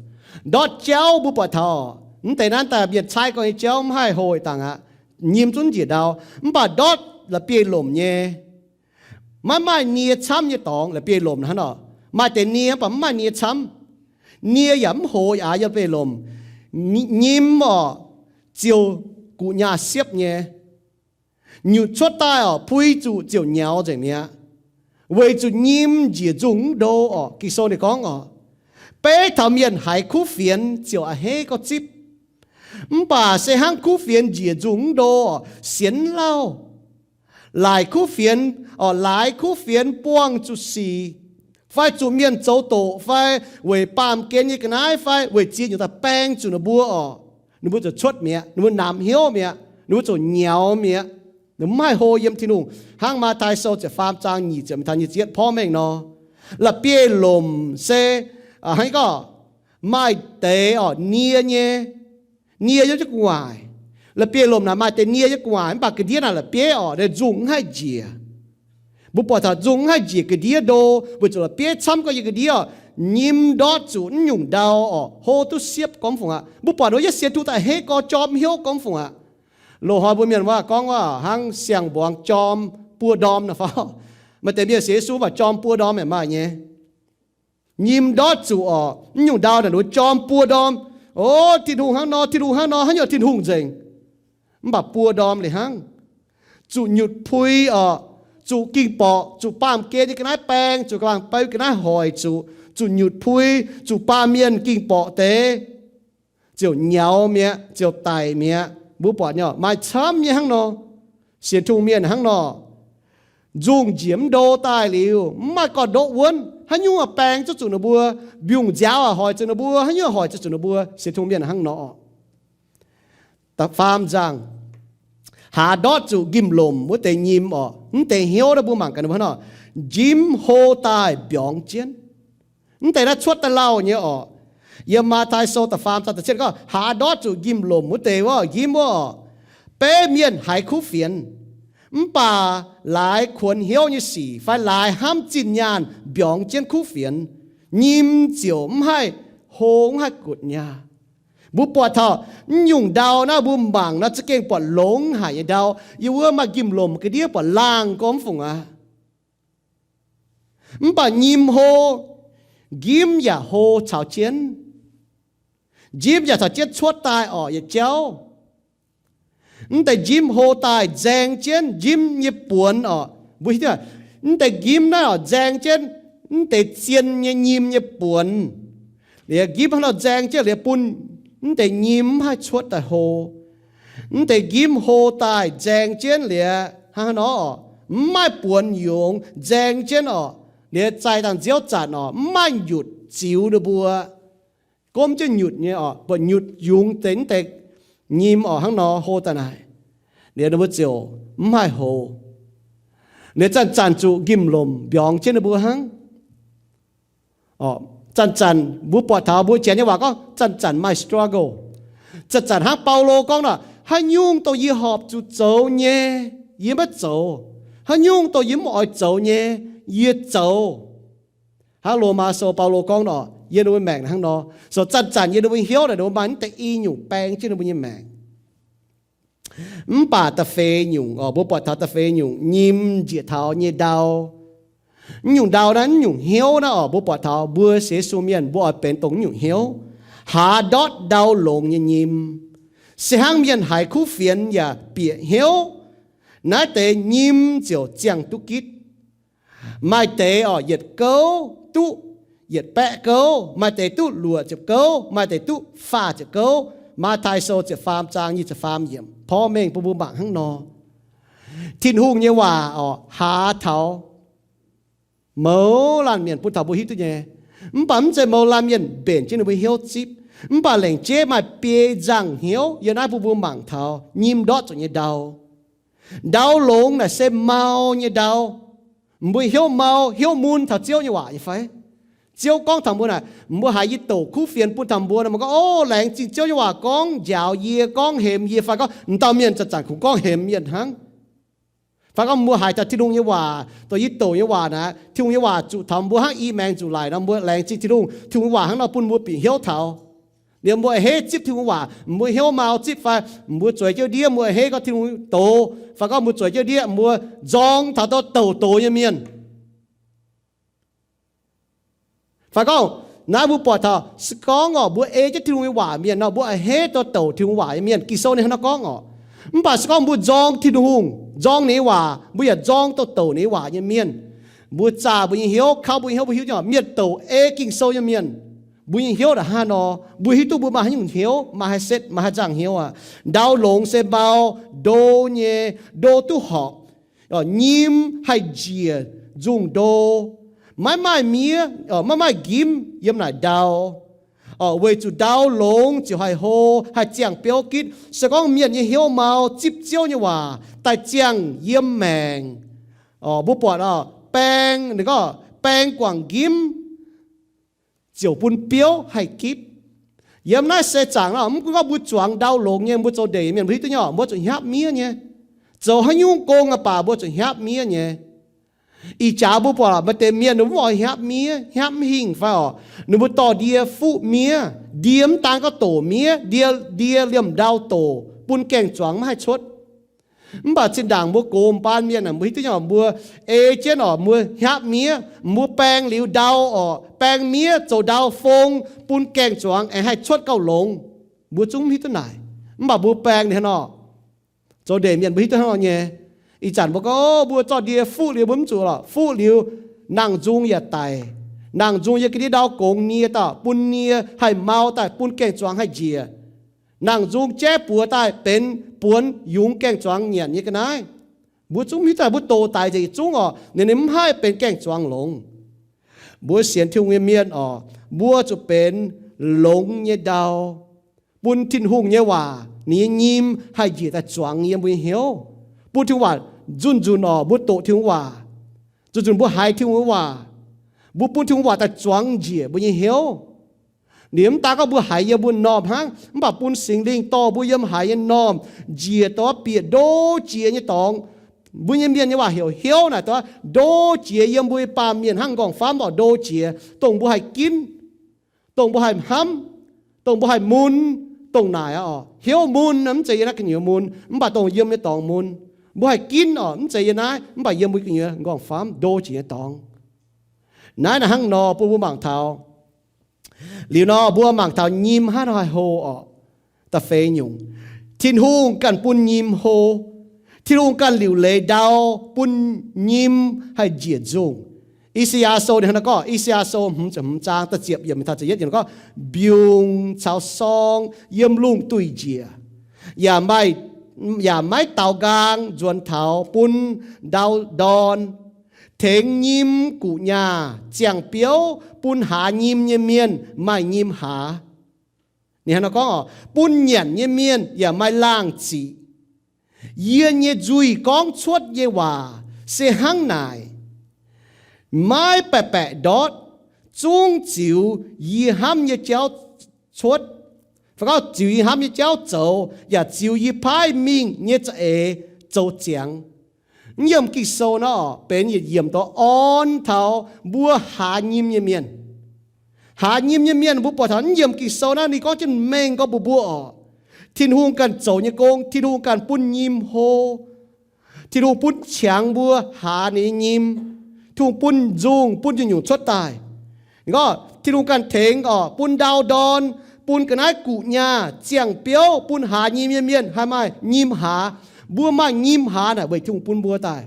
Ndortv jauv mbuo buatc taux, mv deix naaiv daaih mienh caaiv gorngv nyei jauv mv haih hlo dangh aqv, nyim zungv njiec ndau. Mv baac ndortv la'bieiv-lomc nyei, maiv maaih nie camv nyei dorngx. La'bieiv-lomc hnangv nor, maaih deix nie mv baac mv maaih nie camv. Nie yaac mv hoz aqv, yiem la'bieiv-lomc. Nyim orqc, ziouc guqc nyaah siepv nyei. Nyutc cuotv daaih orqc, pui zuqc ziouc nyaux nzengc mi'aqv, weic zuqc nyim njiec nzungh mv ndo orqc. Ging-Sou ninh gorngv orqc, beiv taux mienh haiz kuv fienx ziouc a'hneiv gorngv zipv. Mv baac se hnangv kuv fienx njiec nzungh mv ndo orqc, sienx lauh, laaic kuv fienx orqc, laaix kuv fienx buangh zuqc sic, fai zuqc mienh zoux doqc, fai weic baamh gen nyei ga'naaiv, fai weic ziex nyungc daaih baeng zuqc ninh mbuo orqc, ninh mbuo ziouc cuotv mi'aqv, ninh mbuo namx hnyouv mi'aqv, ninh mbuo ziouc nyaux mi'aqv. Ninh mbuo mv haih hlo yiem Tin-Hungh. Hnangv Matv^tai Sou ziepc faam zaang nyic ziepc taux nyic ziepc yietv porv mengh nor, la'bieiv-lomc se hnangv gorngv maaih deix orqc nie nyei, nie yiem jienv gu'nguaaic. La'bieiv-lomc naaic maaih deix nie yiem gu'nguaaic, mv baac ga'ndiev naaic la'bieiv orqc, ninh nzungh mv haih njiec. Mbuo buatc taux nzungh mv haih njiec ga'ndiev ndo, weic zuqc la'bieiv camv gorngv yiem ga'ndiev orqc, nyim ndortv zuqc mv nyungc ndau orqc, hlo duqv siepv gormx fungc aqv. Mbuo buatc nduov yietv sienx tungh daaih a'hneiv gorx jorm hnyouv gormx fungc aqv. Loz-hnoi mbuo mienh waac gorngv waac hnangv siang-mbuangz jorm buo ndorm naaic fai? Maaih deix mienh sienx Yesu mv baac jorm buo ndorm yaac maaih nyei. Nyim ndortv zuqc orqc, mv nyungc ndau naaic nduov jorm buo ndorm. O, Tin-Hungh hnangv nor, Tin-Hungh hnangv nor, haaix nyungc Tin-Hungh nzengc. Mv baac buo ndorm liuz hnangv, zuqc nyutc pui orqc, zuqc ging-borqc, zuqc baamh gen nyei ga'naaiv baeng, zuqc baamh gen ga'naaiv hoic zuqc, zuqc nyutc pui, zuqc baamh mienh ging-borqc deix ziouc nyaux mi'aqv, ziouc daic mi'aqv. Mbuo buatc nyei maaih camv nyei hnangv nor. Sienx Tin-Hungh mienh hnangv nor, nzungh njiec mv ndo daaih liuz, mv maaih gorn-ndoqv wuonv, haaix nyungc baeng zuqc ninh mbuo, mbiungc nziaaux hoic zuqc ninh mbuo, haaix nyungc hoic zuqc ninh mbuo. Sienx Tin-Hungh mienh hnangv nor. Da'faam nzangc, haaz ndortv zuqc nqimh-lomc wuov deix nyim orqc, mv deix hnyouv naaiv mbuo mangc gaax ninh mbuo hnangv nor, njimv hlo daaih mbiorngz jienv. Mv deix naaiv cuotv daaih lauh nyei orqc. Yiem Matv^tai Sou da'faam zaang da'cietv gorngv, haaz ndortv zuqc nqimh-lomc wuov deix wuov, njimv wuov orqc, beiv mienh haiz kuv fienx, mv baac laaix kuonx hnyouv nyei sic fai laaix hnamv zinh nyaanh mbiorngz jienv kuv fienx, nyim ziouc mv haih hlo, mv haih gutv nyaah. Mbuo buatc taux mv nyungc ndau naaiv mbuo mangc nor za'gengh buatc longx haic nyei ndau. Yiem wuov maaih nqimh-lomc ga'ndiev buatc laangh gormx fungc aqv. Mv baac nyim hlo, njimv yaac hlo caux jienv. Njimv yaac caux jienv cuotv daaih orqc yietc jauv. Mv deix njimv hlo daaih nzaeng jienv njimv nyei buonx orqc. Mbuo hiuv duqv, mv deix njimv naaiv orqc nzaeng jienv mv deix zien nyei nyim nyei buonx. Liuz nqimv hnangv nor nzaeng jienv liuz bun mv deix nyim mv haih cuotv daaih hlo. Mv deix nqimv hlo daaih nzaeng jienv liuz hnangv haaix nor, mv maaih buonc yungz nzaeng jienv orqc, liuz zaih dangh nziouv zanc orqc, mv maaih nyutc ziux ninh mbuo. Gomv jienv nyutc nyei orqc, buatc nyutc yungz deix mv deix nyim orqc, hnangv nor hlo daaih naaic, liuz ninh mbuo ziouc mv haih hlo. Liuz zanc-zanc zuqc nqimv-lomc mbiorngz jienv ninh mbuo hnangv. Zanc-zanc mbuo buatc taux mbuo janx nyei waac gorngv zanc-zanc maaih struggle. Zanc-zanc hnangv Baulo gorngv nor, haaix nyungc dongh yie horpc zuqc zoux nyei, yie maiv zoux. Haaix nyungc dongh yie mv oix zoux nyei, yie zoux. Hnangv Lomaa Sou Baulo gorngv nor, yiem ninh mbuo maengc hnangv nor. So zanc-zanc yiem ninh mbuo hnyouv naaic, ninh mbuo maaih mv deix i nyungc baeng jienv ninh mbuo nyei maengc. Mv baac da'feix nyungc orqc, mbuo buatc taux da'feix nyungc nyim njiec taux nyei ndau. Mv nyungc ndau naaiv, mv nyungc hnyouv naaiv orqc, mbuo buatc taux mbuo sienx Yesu mienh mbuo oix benx dongh mv nyungc hnyouv, haaz ndortv ndau longx nyei nyim. Se hnangv mienh haiz kuv fienx yaac bieqc hnyouv, naaiv deix nyim ziouc ziangh duqv gitv. Maaih deix orqc yietc gouv duqv yietc baeqv gouv, maaih deix duqv luoqc ziepc gouv, maaih deix duqv faah ziepc gouv. Matv^taai Sou ziepc faam zaang nyic ziepc faam yiemc porv mengh bun mbuo mangc hnangv nor. Tin-Hungh nyei waac orqc, haaz taux mouz laanh mienh bun taux mbuo hiuv duqv nyei. Mv baac mv zeiz mouz laanh mienh mbenc jienv ninh mbuo hnyouv zipv. Mv baac lengc jeiv maaih biei nzangc hnyouv yiem naaiv bun mbuo mangc taux nyim ndortv zuqc nyei ndau. Ndau longx naaic se mau nyei ndau. Mbuo hnyouv mau, hnyouv mun taux Ziouv nyei waac nyei fai? Ziouv gorngv taux mbuo naaic, mbuo haiz yie douc kuv fienx bun taux mbuo nor, mbuo gorngv, O, laengz zingh Ziouv nyei waac gorngv njaaux yie, gorngv hemx yie, fai gorngv m'dauh mienh zanc-zanc kungx gorngv hemx mienh hnangv. Fai gorngv mbuo haiz taux Tin-Hungh nyei waac, dongh yie douc nyei waac naaic, Tin-Hungh nyei waac zuqc taux mbuo hnangv i maengx zuqc laic nor, mbuo laengz zingh Tin-Hungh. Tin-Hungh waac hnangv nor bun mbuo bieqc hnyouv taux. Liemh mbuo a'hneiv zipv Tin-Hungh waac, mbuo hnyouv mau zipv fai mbuo zueiz jienv ndiev, mbuo a'hneiv gorngv Tin-Hungh doz, fai gorngv mbuo zueiz jienv ndiev, mbuo nzorng taux dauh douc doz nyei mienh. Fai gorngv naaiv mbuo buatc taux se gorngv orqc, mbuo ei jienv Tin-Hungh nyei waac mienh nor, mbuo a'hneiv dauh douc Tin-Hungh waac nyei mienh. Ging-Sou ninh hnangv nor gorngv orqc. Mv baac se gorngv mbuo nzorng Tin-Hungh, nzorng ninh nyei waac, mbuo yaac nzorng dauh douc ninh nyei waac nyei mienh, mbuo zaah mbuo nyei hnyouv, kauv mbuo nyei hnyouv, mbuo hiuv duqv mienh douc ei Ging-Sou nyei mienh, mbuo nyei hnyouv hnangv haaix nor, mbuo hiuv duqv mbuo maaih haaix nyungc hnyouv, maaih haaix setv, maaih haaix nzangc hnyouv aqv. Ndau longx se mau, ndo nyei, ndo duqv horpc, nyim haih njiec nzungh ndo, maiv maaih miev, maiv maaih nqimv yiem naaic ndau. Weic zuqc ndau longx ziouc haih hlo, haih ziangh biouv gitv. Se gorngv mienh nyei hnyouv mau zipv Ziouv nyei waac daaih ziangh yiem maengc, mbuo buatc baeng, ninh gorngv baeng guangc nqimv ziouc bun biouv haih gitv. Yiem naaiv seix zaangc nor, mv gunv gorngv mbuo zuangx ndau longx nyei, mbuo zoux ndeic mienh mbuo hiuv duqv nyei, mbuo zuqc hnyapv miev nyei. Zoux haaix nyungc gong aqv baac mbuo zuqc hnyapv miev nyei. Ih jaax mbuo buatc maaih deix mienh ninh mbuo mv oix hnyapv miev, hnyapv mv hingh fai orqc, ninh mbuo dorh ndie fuqv miev. Ndie mv daan gorngv doc miev, ndie, ndie liemh ndau doc bun gaeng-zuangx maiv haih cuotv. Mv baac zinh ndaangc mbuo gox baan mienh aah, mbuo hiuv duqv nyei orqc, mbuo ei jienv orqc, mbuo hnyapv miev, mbuo baeng liuz ndau orqc, baeng miev zoux ndau fong bun gaeng-zuangx aengx haih cuotv gauh longx. Mbuo zungv mv hiuv duqv naaic. Mv baac mbuo baeng ninh hnangv nor. Zoux ndeic mienh mbuo hiuv duqv hnangv nor nyei. Ih zanc mbuo gorngv, O, mbuo zorqv ndie fuqv liuz mbuo mv zuqc lorqc. Fuqv liuz nangh nzung yaac daic. Nangh nzung yiem ga'ndiev ndau gongx nie daaih, bun nie haih mau daaih, bun gaeng-zuangx haih njiec. Nangh nzung jaiv buoz daaih benx buonc yungz gaeng-zuangx nyanc nyei ga'naaiv. Mbuo zungv mv hiuv duqv mbuo dox daic nzengc yietc zungv orqc, ninh, ninh mv haih benx gaeng-zuangx longx. Mbuo sienx Tin-Hungh nyei mienh orqc, mbuo zuqc benx longx nyei ndau, bun Tin-Hungh nyei waac ninh nyei nyim haih njiec daaih zuangx yiem mbuo nyei hnyouv. Bun Tin-Hungh waac nzunc nzunc orqc, mbuo doqc Tin-Hungh waac, nzunc nzunc mbuo haiz Tin-Hungh nyei waac, mbuo bun Tin-Hungh waac daaih zuangx njiec mbuo nyei hnyouv. Ninh mv daan gorngv mbuo haiz yiem mbuo m'normh hnangv, mv baac bun Singx Lingh dorh mbuo yiem haiz nyei m'normh njiec dongh bieqc ndo jiex nyei dorngx. Mbuo nyei mienh nyei waac heuc hnyouv naaic, dongh ndo jiex yiem mbuo nyei baamh mienh hnangv nqorngv-famv orqc, ndo jiex, dongh mbuo haih ginv, dongh mbuo haih hnamv, dongh mbuo haih mun, dongh naaic aqv orqc. Hnyouv mun mv zeiz yiem naaiv gu'nyuoz mun, mv baac dongh yiem nyei dorngx mun. Mbuo haih ginv orqc, mv zeiz yiem naaiv, mv baac yiem mbuo gu'nyuoz nqorngv-famv ndo jiex nyei dorngx. Naaiv naaic hnangv nor bun mbuo mangc taux. Liuz nor mbuo mangc taux nyim hnangv haaix nor haih hlo orqc. Da'feix nyungc, Tin-Hungh ganh bun nyim hlo. Tin-Hungh ganh liuc leiz ndau bun nyim haih njiec nzungh. I^saa^yaa Sou ninh hnangv naaiv gorngv, I^saa^yaa Sou hmz ziepc hmz zaang da'ziepc yiemc mingh taux ziepc yietv yiemc gorngv, mbiungc caux sorng yiem lungh duih njiec, yaac, yaac maiv daaux nqaang nzuonx taux bun ndau ndorn, tengx nyim guqc nyaah ziangh biouv bun haaz nyim nyei mienh maaih nyim haaz. Ninh hnangv naaiv gorngv, bun nyanc nyei mienh yaac maaih laangh ziqc. Yie nyei nzuih gorngv cuotv nyei waac se hnangv naaic, maiv baeqc baeqc ndortv, zungv ziux yie hnamv nyei jauv cuotv, fai gorngv ziux yie hnamv nyei jauv zoux, yaac ziux yie paaiv mingh nyei za'eix zoux ziangx. Naaiv yiem Ging-Sou naaiv benx yietc yiemc dorh orn taux mbuo haaz nyim nyei mienh. Haaz nyim nyei mienh mbuo buatc taux naaiv yiem Ging-Sou naaiv ninh gorngv jienv mengh gorngv mbuox mbuo orqc, Tin-Hungh ganh zoux nyei gong, Tin-Hungh ganh bun nyim hlo. Tin-Hungh bun qangx mbuo haaz ninh nyei nyim. Tin-Hungh bun nzungh, bun nyungc-nyungc cuotv daaih. Ninh gorngv Tin-Hungh ganh tengx orqc, bun ndau ndorn, bun ga'naaiv guqc nyaah ziangh biouv bun haaz nyim nyei mienh haih maaih nyim haaz. Mbuo maaih nyim haaz naaic weic Tin-Hungh bun mbuo daaih.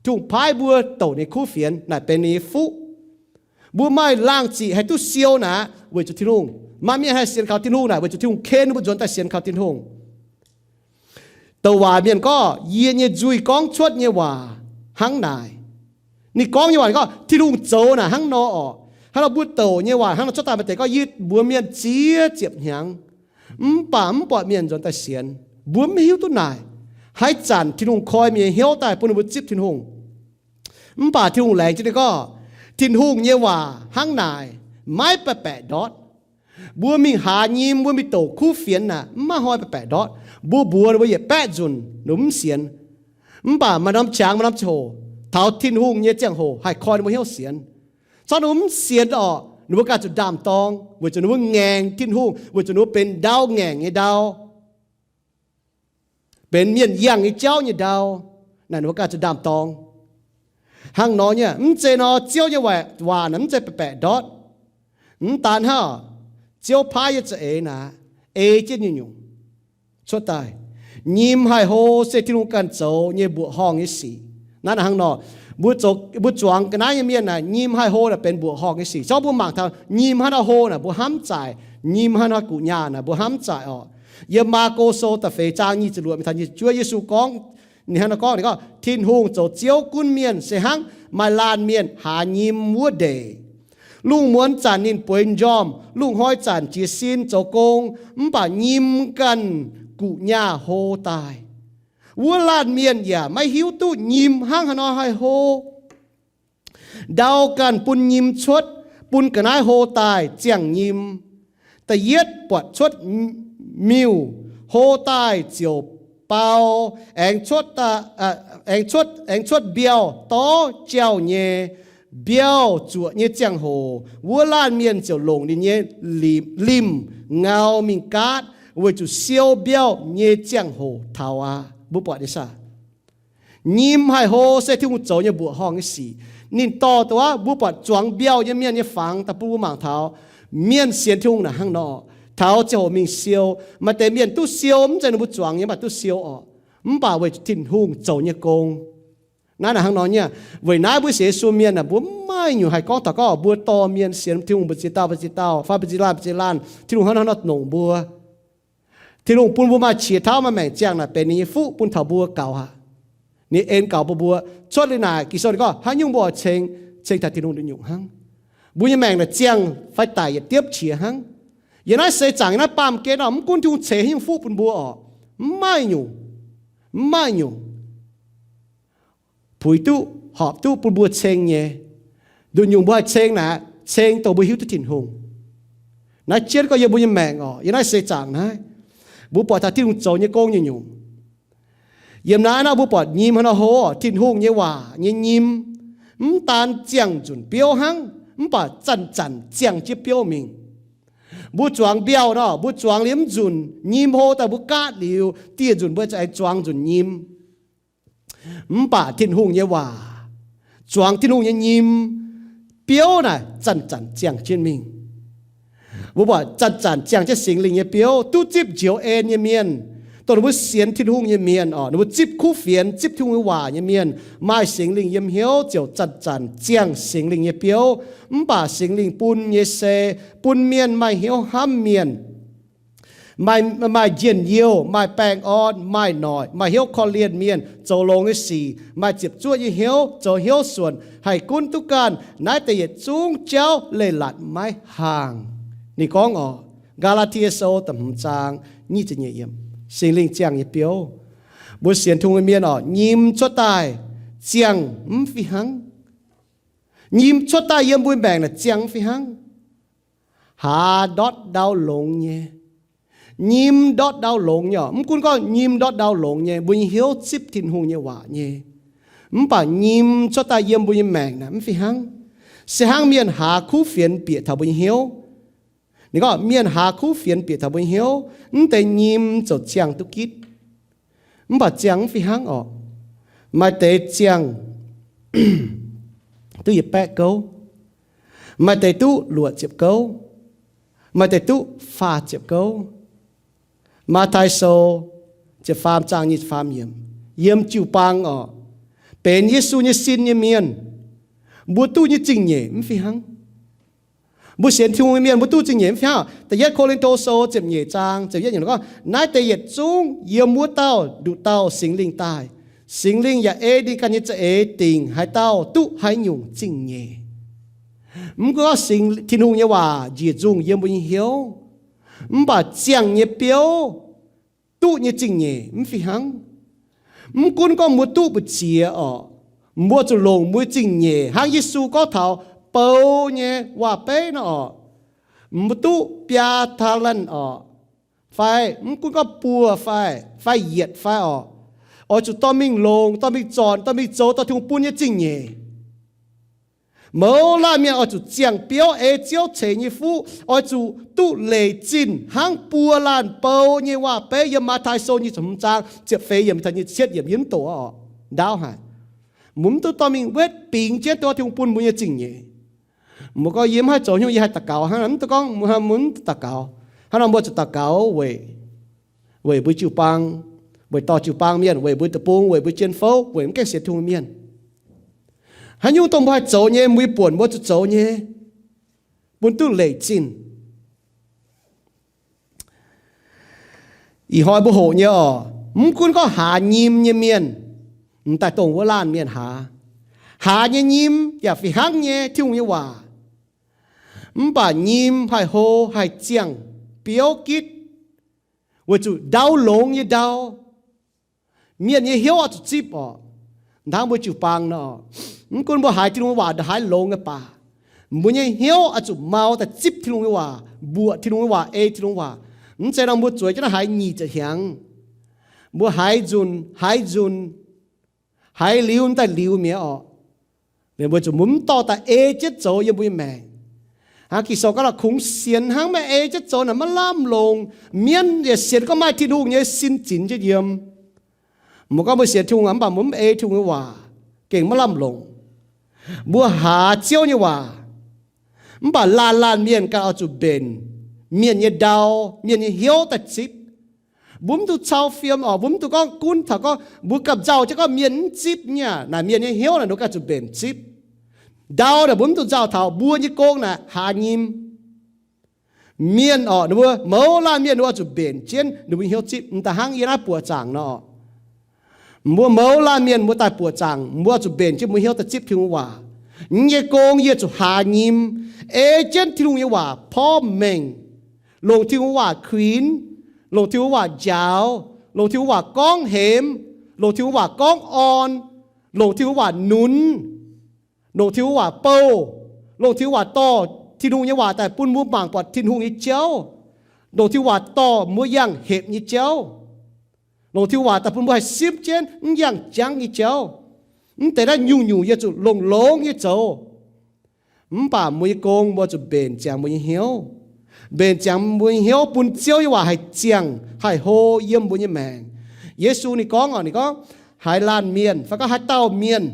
Tin-Hungh paaiv mbuo douc ninh kuv fienx naaic benx ninh nyei fuqv. Mbuo maaih laangh ziqc haih duqv siou naaic weic zuqc Tin-Hungh. Maaih mienh haih sienx kaux Tin-Hungh naaic weic zuqc Tin-Hungh ken mbuo nzuonx daaih sienx kaux Tin-Hungh. Douc waac mienh gorngv, yie nyei nzuih gorngv cuotv nyei waac hnangv naaic. Ninh gorngv nyei waac ninh gorngv Tin-Hungh zoux naaic hnangv nor orqc. Hnangv nor mbuo douc nyei waac hnangv nor cuotv daaih maaih deix gorngv yie mbuox mienh ziex ziepc hnyangx, mv baac mv buatc mienh nzuonx daaih sienx. Mbuo mv hiuv duqv naaic. Haaix zanc Tin-Hungh koi mienh nyei hnyouv daaih bun ninh mbuo zipv Tin-Hungh. Mv baac Tin-Hungh laengz jienv ninh gorngv, Tin-Hungh nyei waac hnangv naaic, maiv baeqc baeqc ndortv. Mbuo mingh haaz nyim, mbuo mingh douc kuv fienx naaic, mv maaih hnoi baeqc baeqc ndortv. Mbuo mbuox ninh mbuo yietc baeqv nzunc, ninh mbuo mv sienx. Mv baac maaih norm qangx maaih norm ziangh hoc, taux Tin-Hungh nyei ziangh hoc haih koi ninh mbuo hnyouv sienx. Corc ninh mbuo mv sienx orqc, ninh mbuo ganh zuqc ndaam-dorng weic zuqc ninh mbuo ngaengc Tin-Hungh, weic zuqc ninh mbuo benx ndau ngaengc nyei ndau, benx mienh yangh nyei jauv nyei ndau. Naaic ninh mbuo ganh zuqc ndaam-dorng. Hnangv nor nyei, mv zeiz nor Ziouv nyei waac naaic mv zeiz baeqc baeqc ndortv. Mv daan hnangv, Ziouv paaiv nyei za'eix naaic, ei jienv nyungc-nyungc cuotv daaih. Nyim haih hlo se Tin-Hungh ganh zoux nyei mbuoqc horngh nyei sic. Naaiv hnangv nor, mbuo zuangx ga'naaiv nyei mienh naaic, nyim haih hlo naaic benx mbuoqc horngh nyei sic. Zorqv mbuo mangc taux nyim hnangv naaiv hlo naaic mbuo hnamv zaaic, nyim hnangv naaiv guqc nyaah naaic mbuo hnamv zaaic orqc. Yiem Maako Sou da'feix zaang nyic ziepc luoqc mingh taux nyic ziepc juov, Yesu gorngv, ninh hnangv naaiv gorngv, ninh gorngv, Tin-Hungh zoux Ziouv gunv mienh se hnangv maaih laanh mienh haaz nyim wuov ndeic. Lungh muonz zanc ninh bueix njormh, lungh hnoi zanc jiez sin zoux gong, mv baac nyim ganh guqc nyaah hlo daaih. Wuov laanh mienh yaac maiv hiuv duqv nyim hnangv haaix nor haih hlo. Ndau ganh bun nyim cuotv, bun ga'naaiv hlo daaih ziangh nyim. Da'yietv buatc cuotv miuh, hlo daaih ziouc bau, aengx cuotv, aengx cuotv mbiauh dorv jauh nyei. Mbiauh zuoqc nyei ziangh hoc, wuov laanh mienh ziouc longc ninh nyei limc ngau mingh gaatv, weic zuqc siou mbiauh nyei ziangh hoc taux aqv. Mbuo buatc nyei saah? Nyim haih hlo se Tin-Hungh zoux nyei mbuoqc horngh nyei sic. Ninh dorh duqv aqv, mbuo buatc zuangx mbiauh nyei mienh nyei fangx daaih bun mbuo mangc taux mienh sienx Tin-Hungh naaic hnangv nor, taux ziangh hoc mingh siou. Maaih deix mienh duqv siou, mv zeiz ninh mbuo zuangx nyei mv baac duqv siou orqc, mv baac weic Tin-Hungh zoux nyei gong. Naaiv naaic hnangv nor nyei. Weic naaiv mbuo sienx Yesu mienh aah, mbuo mv maaih nyungc haih gorngv taux gorngv mbuo dorh mienh sienx Tin-Hungh mbu'ziex dauh mbu'ziex dauh fai mbu'ziex laanh mbu'ziex laanh, Tin-Hungh hnangv naaiv nor longc mbuo. Tin-Hungh bun mbuo maaih qiex tauv maaih maengc ziangh naaic benx ninh nyei fuqv bun taux mbuo gaux aqv. Ninh en gaux bun mbuo. Cuotv liuz naaic Ging-Sou ninh gorngv haaix nyungc mbuo oix ceng, ceng taux Tin-Hungh nduqc nyungc hnangv. Mbuo nyei maengc naaic ziangh fai daic yietc diepv qiex hnangv. Yiem naaiv seix zaangc, yiem naaiv baamh gen nor, mv gunv Tin-Hungh ceix haaix nyungc fuqv bun mbuo orqc, mv maaih nyungc, mv maaih nyungc puix duqv, horpc duqv bun mbuo ceng nyei. Nduqc nyungc mbuo haih ceng naaic, ceng dongh mbuo hiuv duqv Tin-Hungh. Naaiv jienv gorngv yiem mbuo nyei maengc orqc, yiem naaiv seix zaangc naaiv, mbuo buatc taux Tin-Hungh zoux nyei gong nyungc-nyungc. Yiem naaiv nor mbuo buatc nyim hnangv nor hlo, Tin-Hungh nyei waac nyei nyim mv daan ziangh nzunc biouv hnangv, mv baac zanc-zanc ziangh jienv biouv mingh. Mbuo zuangx mbiauh nor, mbuo zuangx liuz mv nzunc, nyim hlo daaih mbuo gaatv liuz, dieh nzunc mbuo aengx zuangx nzunc nyim. Mv baac Tin-Hungh nyei waac, zuangx Tin-Hungh nyei nyim, biouv naaic zanc-zanc ziangh jienv mingh. Mbuo buatc zanc-zanc ziangh jienv Singx Lingh nyei biouv, duqv zipv njoux en nyei mienh, dongh ninh mbuo sienx Tin-Hungh nyei mienh oc, ninh mbuo zipv kuv fienx, zipv Tin-Hungh nyei waac nyei mienh, maaih Singx Lingh yiem hnyouv ziouc zanc-zanc ziangh Singx Lingh nyei biouv. Mv baac Singx Lingh bun nyei se bun mienh maaih hnyouv hnamv mienh, maaih, maaih njien-youh, maaih baengh orn, maaih noic, maaih hnyouv korv-lienh mienh, zoux longx nyei sic, maaih ziepc zuoqv nyei hnyouv, zoux hnyouv suonc, haih gunv duqv ganh. Naaiv deix yietc zungv jauv leiz-latc maiv haangh. Ninh gorngv oc, Gaa^laa^tie Sou da'hmz zaang nyic ziepc nyeic yiemc, Singx Lingh ziangh nyei biouv. Mbuo sienx Tin-Hungh nyei mienh oc, nyim cuotv daaih ziangh mv fih hnangv. Nyim cuotv daaih yiem mbuo maengc naaic ziangh mv fih hnangv. Haaz ndortv ndau longx nyei. Nyim ndortv ndau longx nyei oc. Mv gunv gorngv nyim ndortv ndau longx nyei, mbuo nyei hnyouv zipv Tin-Hungh nyei waac nyei, mv baac nyim cuotv daaih yiem mbuo nyei maengc naaic mv fih hnangv. Se hnangv mienh haaz kuv fienx bieqc taux mbuo nyei hnyouv. Ninh gorngv mienh haaz kuv fienx bieqc taux mbuo nyei hnyouv, mv deix nyim ziouc ziangh duqv gitv. Mv baac ziangh mv fih hnangv oc. Maaih deix ziangh duqv yietc baeqv gouv, maaih deix duqv luoqc ziepc gouv, maaih deix duqv faah ziepc gouv. Matv^tai Sou ziepc faam zaang nyic ziepc faam yiemc, yiem jiu-baang oc, benx Yesu nyei sin nyei mienh, mbuo duqv nyei zingh nyeic mv fih hnangv. Mbuo sienx Tin-Hungh nyei mienh, mbuo duqv zingh nyeic mv fih hnangv. Da'yietv Ko^lin^to Sou ziepc nyeic zaang ziepc yietv yiemc gorngv, naaiv deix yietc zungv yiem wuov dauh nduqc dauh Singx Lingh daaih. Singx Lingh yaac ei ninh ganh nyei za'eix dingc haaix dauh duqv haaix nyungc zingh nyeic. Mv gunv gorngv Singx, Tin-Hungh nyei waac njiec nzungh yiem mbuo nyei hnyouv, mv baac ziangh nyei biouv duqv nyei zingh nyeic mv fih hnangv. Mv gunv gorngv mbuo duqv mbu'ziex oc, mbuo zuqc longc mbuo zingh nyeic hnangv Yesu gorngv taux bou nyei waac-beiv nor oc. Mbuo duqv biaa talent oc, fai mv gunv gorngv buo fai, fai yietc fai oc, oix zuqc dorh mingh longc, dorh mingh zornc, dorh mingh zoux dorh Tin-Hungh bun nyei zingh nyeic. Mouz laanh mienh oix zuqc ziangh biouv ei Ziouv ceix nyei fuqv, oix zuqc duqv leic zinh hnangv buo laanh bou nyei waac-beiv yiem Matv^tai Sou nyic ziepc hmz zaang ziepc feix yiemc taux nyic ziepc cietv yiemc yiem mv doqc oc. Ndaauv haic. Mbuo mv duqv dorh mingh wetv bingx jienv duqv Tin-Hungh bun mbuo nyei zingh nyeic. Mbuo gorngv yie mv haih zoux nyungc, yie haih daux gaux hnangv, mv duqv gorngv mbuo mv daux gaux. Hnangv nor mbuo zuqc daux gaux weic, weic mbuo jiu-baang, weic dorh jiu-baang mienh, weic mbuo deic-bung, weic mbuo jien-fouv, weic mv gaengh sienx Tin-Hungh mienh. Haaix nyungc dongh mbuo haih zoux nyei, mbuo nyei buonc mbuo zuqc zoux nyei, bun duqv leic zinh. Ih hnoi mbuo hoqc nyei oc, mv gunv gorngv haaz nyim nyei mienh, m'daaih dongh wuov laanh mienh haaz, haaz nyei nyim yaac fih hnangv nyei Tin-Hungh nyei waac. Mv baac nyim haih hlo haih ziangh biouv gitv, weic zuqc ndau longx nyei ndau. Mienh nyei hnyouv oix zuqc zipv oc. Hnangv mbuo jiu-baang nor, mv gunv mbuo haiz Tin-Hungh waac ndongc haaix longx nyei baac, mbuo nyei hnyouv oix zuqc mau daaih zipv Tin-Hungh nyei waac, mbuoqc Tin-Hungh nyei waac, ei Tin-Hungh waac. Mv zeiz nor mbuo zueiz jienv naaiv haiz nyic ziepc hnyangx, mbuo haiz nzunc, haiz nzunc, haiz liuz daaih liuz mi'aqv oc. Liuz mbuo zuqc mv dorh daaih ei jienv zoux yiem mbuo nyei maengc. Hnangv Ging-Sou gorngv, kungx sienx hnangv maiv ei jienv zoux naaic maiv lamh longc. Mienv yaac sienx gorngv maaih Tin-Hungh nyei sin zinx jienv yiem. Mbuo gorngv mbuo sienx Tin-Hungh, mv baac mbuo mv ei Tin-Hungh nyei waac, gengh maiv lamh longc. Mbuo haaz Ziouv nyei waac, mv baac laanh laanh mienh ganh oix zuqc mbenc mienh nyei ndau, mienh nyei hnyouv daaih zipv. Mbuo mv dungx cau fiem oc. Mbuo mv dungx gorngv gunv taux gorngv mbuo gamh nzauh jienv gorngv mienh mv zipv nyei aac, naaic mienh nyei hnyouv naaic ninh ganh zuqc mbenc zipv. Ndau naaic mbuo mv dungx nzauh taux, mbuo nyei gong naaic haaz nyim. Mienh oc, ninh mbuo mouz laanh mienh ninh mbuo zuqc mbenc jienv ninh mbuo nyei hnyouv zipv. M'daaih hnangv yie naaiv buoqc zaangc nor, mbuo mouz laanh mienh mbuo daaih buoqc zaangc, mbuo zuqc mbenc jienv mbuo hnyouv daaih zipv Tin-Hungh waac. Yie nyei gong yie zuqc haaz nyim, ei jienv Tin-Hungh nyei waac porv mengh, longc Tin-Hungh waac kuinx, longc Tin-Hungh waac njaaux, longc Tin-Hungh waac gorngv hemx, longc Tin-Hungh waac gorngv orn, longc Tin-Hungh waac nunz, longc Tin-Hungh waac bouh, longc Tin-Hungh waac dorh Tin-Hungh nyei waac daaih bun mbuo mangc buatc Tin-Hungh nyei jauv, longc Tin-Hungh waac dorh mbuo yangh hepc nyei jauv, longc Tin-Hungh waac daaih bun mbuo haih simv jienv mv yangh jangv nyei jauv. Mv deix naaiv nyungc-nyungc yie zuqc longx-longx nyei zoux. Mv baac mbuo nyei gong mbuo zuqc mbenc ziangx mbuo nyei hnyouv. Mbenc ziangx mbuo nyei hnyouv bun Ziouv nyei waac haih ziangh haih hlo yiem mbuo nyei maengc. Yesu ninh gorngv oc, ninh gorngv, haaix laanh mienh fai gorngv haaix dauh mienh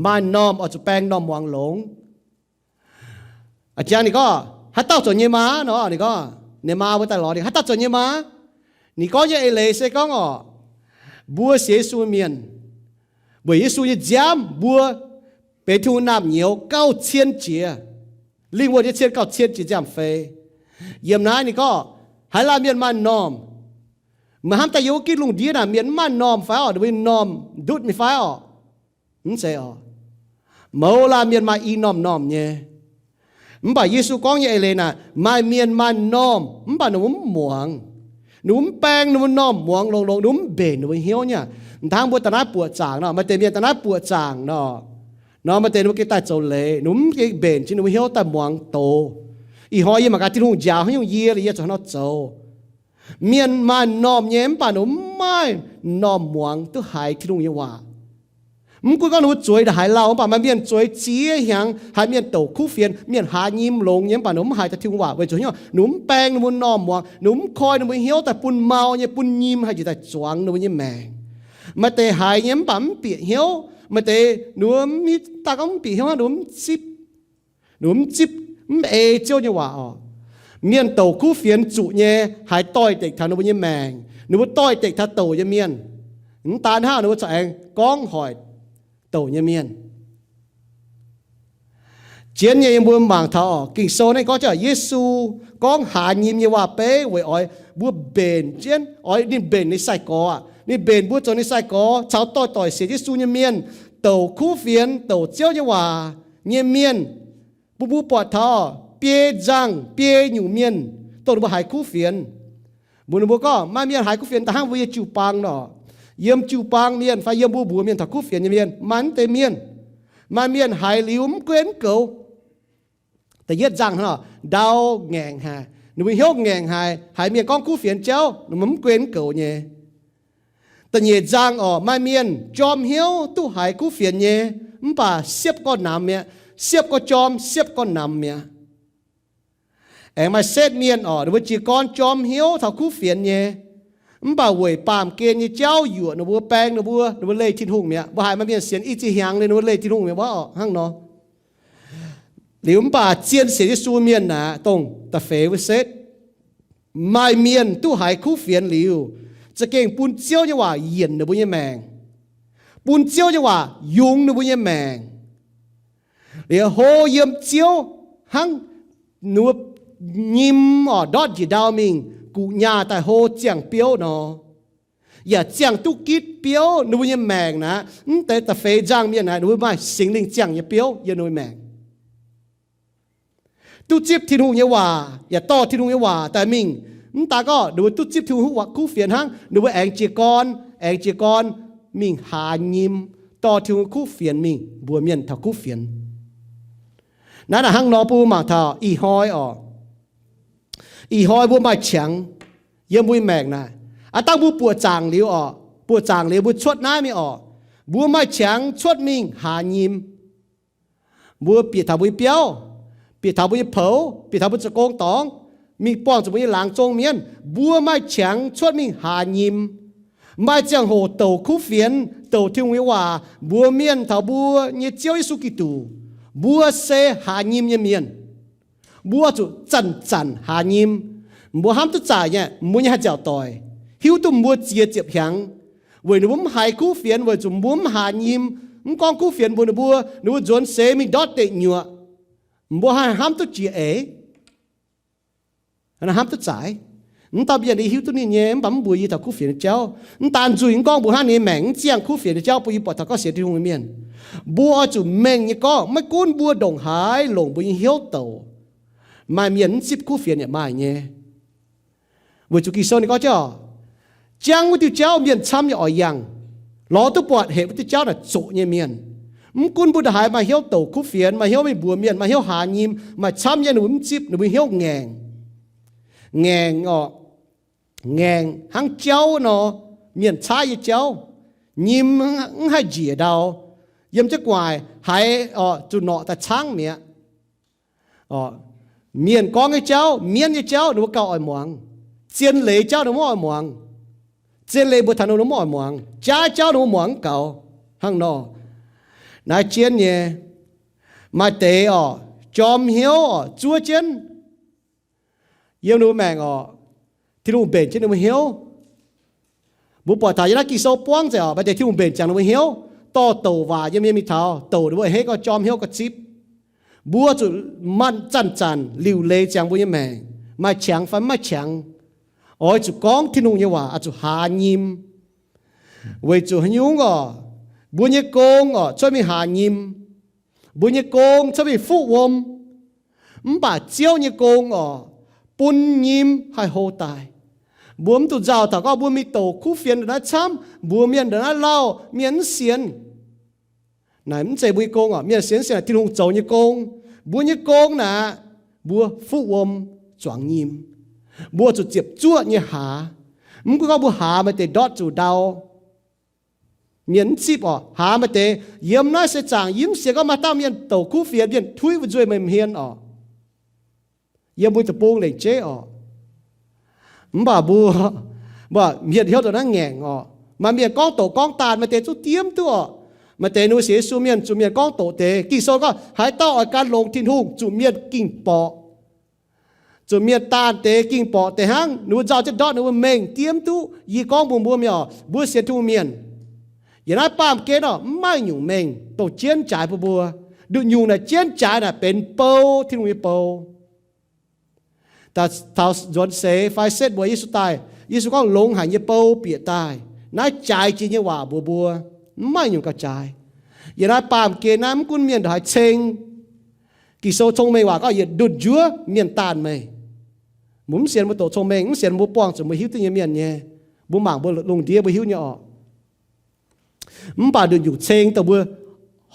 maaih m'normh oix zuqc baeng m'normh muangx longx. A'jang ninh gorngv, haaix dauh zoux nyei maa nor, ninh gorngv, ninh maa mbuo daaih lorz ninh, haaix dauh zoux nyei maa? Ninh gorngv nyei eix leiz se gorngv oc, mbuo sienx Yesu mienh, weic Yesu nyei nziaamv mbuo benx Tin-Hungh naamh nyouz gauh cien jiex, lingh wuonh nyei cien gauh cien jiex nziaamv-fei. Yiem naaiv ninh gorngv, haaix laanh mienh maaih normh, meih hnamv daaih yiem wuov gitv lungh ndiev naaic mienh mv maaih normh fai orqc? Ninh mbuo normh ndutv mingh fai orqc? Mv zeiz oc. Mouz laanh mienh maaih i normh normh nyei. Mv baac Yesu gorngv nyei eix leiz naaic, maaih mienh maaih normh mv baac ninh mbuo mv muangx. Ninh mbuo mv baeng ninh mbuo normh muangx longx-longx, ninh mbuo mv mbenc ninh mbuo hnyouv nyei. Hnangv mbuo daaih naaiv buoqc zaangc nor, maaih deix mienh daaih naaiv buoqc zaangc nor, nor maaih deix ninh mbuo gengh daaih zoux leiz, ninh mbuo mv gengh mbenc jiex ninh mbuo hnyouv daaih muangx doz. Ih hnoi yie mangc gaax Tin-Hungh njaaux haaix nyungc yie, yie zuqc haaix nor zoux. Mienh maaih normh nyei mv baac ninh mbuo mv maaih normh muangx duqv haiz Tin-Hungh nyei waac. Mv gunv gorngv ninh mbuo zueiz ndongc haaix lauh, mv baac maaih mienh zueiz ziex hnyangx, haiz mienh douc kuv fienx, mienh haaz nyim longx nyei, mv baac ninh mbuo mv haiz taux Tin-Hungh waac. Weic zuqc hnyouv ninh mbuo mv baeng ninh mbuo normh muangx, ninh mbuo mv koi ninh mbuo hnyouv daaih bun mau nyei, bun nyim haih njiec daaih zuangx ninh mbuo nyei maengc. Maaih deix haiz nyei mv baac mv bieqc hnyouv, maaih deix ninh mbuo mv hiuv, daaih gorngv mv bieqc hnyouv hnangv, ninh mbuo mv zipv. Ninh mbuo mv zipv, mv ei Ziouv nyei waac oc. Mienh douc kuv fienx zuqc nyei, haiz doix-dekc taux ninh mbuo nyei maengc. Ninh mbuo doix-dekc taux douc nyei mienh. Mv daan hnangv, ninh mbuo corc aengx gorngv hoic douc nyei mienh. Jienv nyei yie mbuo mangc taux oc, Ging-Sou naaiv gorngv jienv Yesu gorngv haaz nyim nyei waac-beiv weic oix mbuo mbenc jienv, oix ninh mbenc ninh sai-gorx aqv. Ninh mbenc mbuo zoux ninh sai-gorx caux doix-doix sienx Yesu nyei mienh, douc kuv fienx, douc Ziouv nyei waac nyei mienh, bun mbuo buatc taux biei nzangh biei nyungc mienh dongh ninh mbuo haiz kuv fienx. Mbuox ninh mbuo gorngv maaih mienh haiz kuv fienx daaih hnangv mbuo yiem jiu-baang nor. Yiem jiu-baang mienh fai yiem mbuo mbuox mienh taux kuv fienx nyei mienh maaih mv deix mienh. Maaih mienh haiz liuz mv gunv goux. Da'yietv nzangh hnangv nor, ndau ngaengc haic, ninh mbuo hnyouv ngaengc haic, haiz mienh gorngv kuv fienx jauv, ninh mbuo mv gunv goux nyei. Da'nyeic nzangh oc, maaih mienh jorm hnyouv duqv haiz kuv fienx nyei, mv baac siepv gorn namx mi'aqv, siepv gorn jorm, siepv gorn namx mi'aqv. Aengx maaih setv mienh oc, ninh mbuo jiez gorn jorm hnyouv taux kuv fienx nyei, mv baac weic baamh gen nyei jauv yuoqc ninh mbuo, baeng ninh mbuo, ninh mbuo leih Tin-Hungh mi'aqv. Mbuo haiz maaih mienh sienx i ziex hnyangx liuz ninh mbuo leih Tin-Hungh mi'aqv, mbuo hnangv nor. Liuz mv baac zien sienx Yesu mienh naaic, dongh da'feix wuov setv, maaih mienh duqv haiz kuv fienx liuz, za'gengh bun Ziouv nyei waac yienc ninh mbuo nyei maengc, bun Ziouv nyei waac yungz ninh mbuo nyei maengc. Liuz hlo yiem Ziouv hnangv ninh mbuo nyim oc, ndortv njiec ndau mingh guqc nyaah daaih hlo ziangh biouv nor, yaac ziangh duqv gitv biouv ninh mbuo nyei maengc naaic. Mv deix da'feix nzangh mienh naaic, ninh mbuo maaih Singx Lingh ziangh nyei biouv yiem ninh mbuo maengc. Duqv zipv Tin-Hungh nyei waac, yaac dorh Tin-Hungh nyei waac daaih mingh. Mv daan gorngv ninh mbuo duqv zipv Tin-Hungh waac kuv fienx hnangv, ninh mbuo aengx jiez gorn, aengx jiez gorn mingh haaz nyim, dorh Tin-Hungh kuv fienx mingh mbuox mienh taux kuv fienx. Naaiv naaic hnangv nor bun mbuo mangc taux ih hnoi oc. Ih hnoi mbuo maaih qangx yiem mbuo nyei maengc naaic. Aav dangh mbuo buoqc zaangc liuz oc, buoqc zaangc liuz mbuo cuotv naaiv mingh oc, mbuo maaih qangx cuotv mingh haaz nyim. Mbuo bieqc taux mbuo nyei biauv, bieqc taux mbuo nyei poux, bieqc taux mbuo zoux gong dorngx, mingh buangh zuqc mbuo nyei laangz zong mienv, mbuo maaih qangx cuotv mingh haaz nyim. Maaih ziangh hoc douc kuv fienx, douc Tin-Hungh nyei waac mbuox mienh taux mbuo nyei Ziouv Yesu Giduc, mbuo se haaz nyim nyei mienh. Mbuo zuqc zanc-zanc haaz nyim. Mbuo hnamv duqv zaaic nyei, mbuo nyei haih nziaauc doic hiuv duqv mbuo ziex ziepc hnyangx, weic ninh mbuo mv haiz kuv fienx, weic zuqc mbuo mv haaz nyim, mv gorngv kuv fienx mbuox ninh mbuo, ninh mbuo nzuonx seix mingh ndortv deic nyuoqc. Mbuo haih hnamv duqv jiex eix, hnamv duqv zaaic. Mv dauh mienh yie hiuv duqv ninh nyei, mv baac mv mbuox yie taux kuv fienx nyei jauv. Mv daan nzuih mv gorngv mbuo hnangv nyei maengc mv ziangh kuv fienx nyei jauv bun yie buatc taux gorngv sienx Tin-Hungh nyei mienh. Mbuo oix zuqc mengh nyei gorngv maiv gunv mbuo ndongc haaix longc mbuo nyei hnyouv douc, maaih mienh mv zipv kuv fienx yaac maaih nyei. Weic zuqc Ging-Sou ninh gorngv jauv, jangv wuov diuh jauv mienh camv nyei oix yangh, lorz duqv buatc hepc wuov diuh jauv naaic zoqc nyei mienh. Mv gunv mbuo ndongc haaix maaih hnyouv douc kuv fienx, maaih hnyouv mingh mbuox mienh, maaih hnyouv haaz nyim, maaih camv nyei ninh mbuo mv zipv, ninh mbuo hnyouv ngaengc. Ngaengc oc, ngaengc hnangv jauv nor, mienh caaiv nyei jauv, nyim mv haih njiec ndau, yiem jienv gu'nguaaic haiz oc zuqc norqc daaih caangv mi'aqv. Mienh gorngv nyei jauv, mienv nyei jauv ninh mbuo gauh oix muangx. Zien leiz jauv ninh mbuo mv oix muangx. Zien leiz mbuox taux ninh mbuo mv oix muangx. Jaav jauv ninh mbuo muangx mv gaux. Hnangv nor, naaiv jienv nyei, maaih deix oc, jorm hnyouv oc, zuov jienv yiem ninh mbuo maengc oc, Tin-Hungh mbenc jienv ninh mbuo hnyouv. Mbuo buatc taux yiem naaiv Ging-Sou buangv nzengc oc, maaih deix Tin-Hungh mbenc ziangx ninh mbuo hnyouv, dorh douc waac nyei mienh mingh taux douc ninh mbuo a'hneiv gorngv jorm hnyouv gorngv zipv. Mbuo zuqc maaih zanc-zanc liuc leiz ziangx mbuo nyei maengc, maaih qangx fai mv maaih qangx. Oix zuqc gorngv Tin-Hungh nyei waac, oix zuqc haaz nyim. Weic zuqc haaix nyungc oc, mbuo nyei gong oc, cuotv mingh haaz nyim. Mbuo nyei gong cuotv mingh fuqv wuom. Mv baac Ziouv nyei gong oc, bun nyim haih hlo daaih. Mbuo mv dungx nzauh taux gorngv mbuo mingh douc kuv fienx ndongc naaiv camv, mbuox mienh ndongc naaiv lauh, mienh mv sienx. Naaic mv zeiz mbuo nyei gong oc. Mienh sienx, sienx naaic Tin-Hungh zoux nyei gong. Mbuo nyei gong naaic, mbuo fuqv wuom zuangx nyim. Mbuo zuqc ziepc zuoqv nyei haaz. Mv gunv gorngv mbuo haaz maaih deix ndortv zuqc ndau, mienh mv zipv oc. Haaz maaih deix yiem naaiv se zaangc yie mv sienx gorngv maaih dauh mienh douc kuv fienx, mienh tuiv wuov nzuih meih m'hmien oc. Yiem mbuo deic-bung lengc jeiv oc. Mv baac mbuo, mbuo mienh hnyouv ndongc naaiv ngaengc oc. Maaih mienh gorngv doqc gorngv daanh, maaih deix zungv diemv duqv oc. Maaih deix ninh mbuo sienx Yesu mienh zuqc mienh gorngv doqc deix. Ging-Sou gorngv haaix dauh oix gan longx Tin-Hungh zuqc mienh ging-borqc, zuqc mienh daanh deix, ging-borqc deix hnangv. Ninh mbuo nzauh jienv ndortv ninh mbuo mengh diemv duqv. Yie gorngv mbuox mbuo mienh oc, mbuo sienx Tin-Hungh mienh, yiem naaiv baamh gen oc, mv maaih nyungc mengh dongh jienv jaaix bun mbuo. Nduqc nyungc naaic jienv jaaix naaic benx bou, Tin-Hungh nyei bou. Daaih taux nzuonx seix fai setv mbuo Yesu daaih, Yesu gorngv, longx haic nyei bou bieqc daaih. Naaiv jaaix jiex nyei waac mbuox mbuo, mv maaih nyungc gauh jaaix. Yiem naaiv baamh gen naaiv mv gunv mienh ndongc haaix ceng, Ging-Sou cong-mengh waac gorngv, yietc ndunh njuov mienh daanh meih. Mbuo mv sienx mbuo doqc cong-mengh, mv sienx mbuo buangh zuqc mbuo hiuv duqv nyei mienh nyei. Mbuo mangc mbuo lungh ndiev mbuo hiuv nyei oc. Mv baac nduqc nyungc ceng dongh mbuo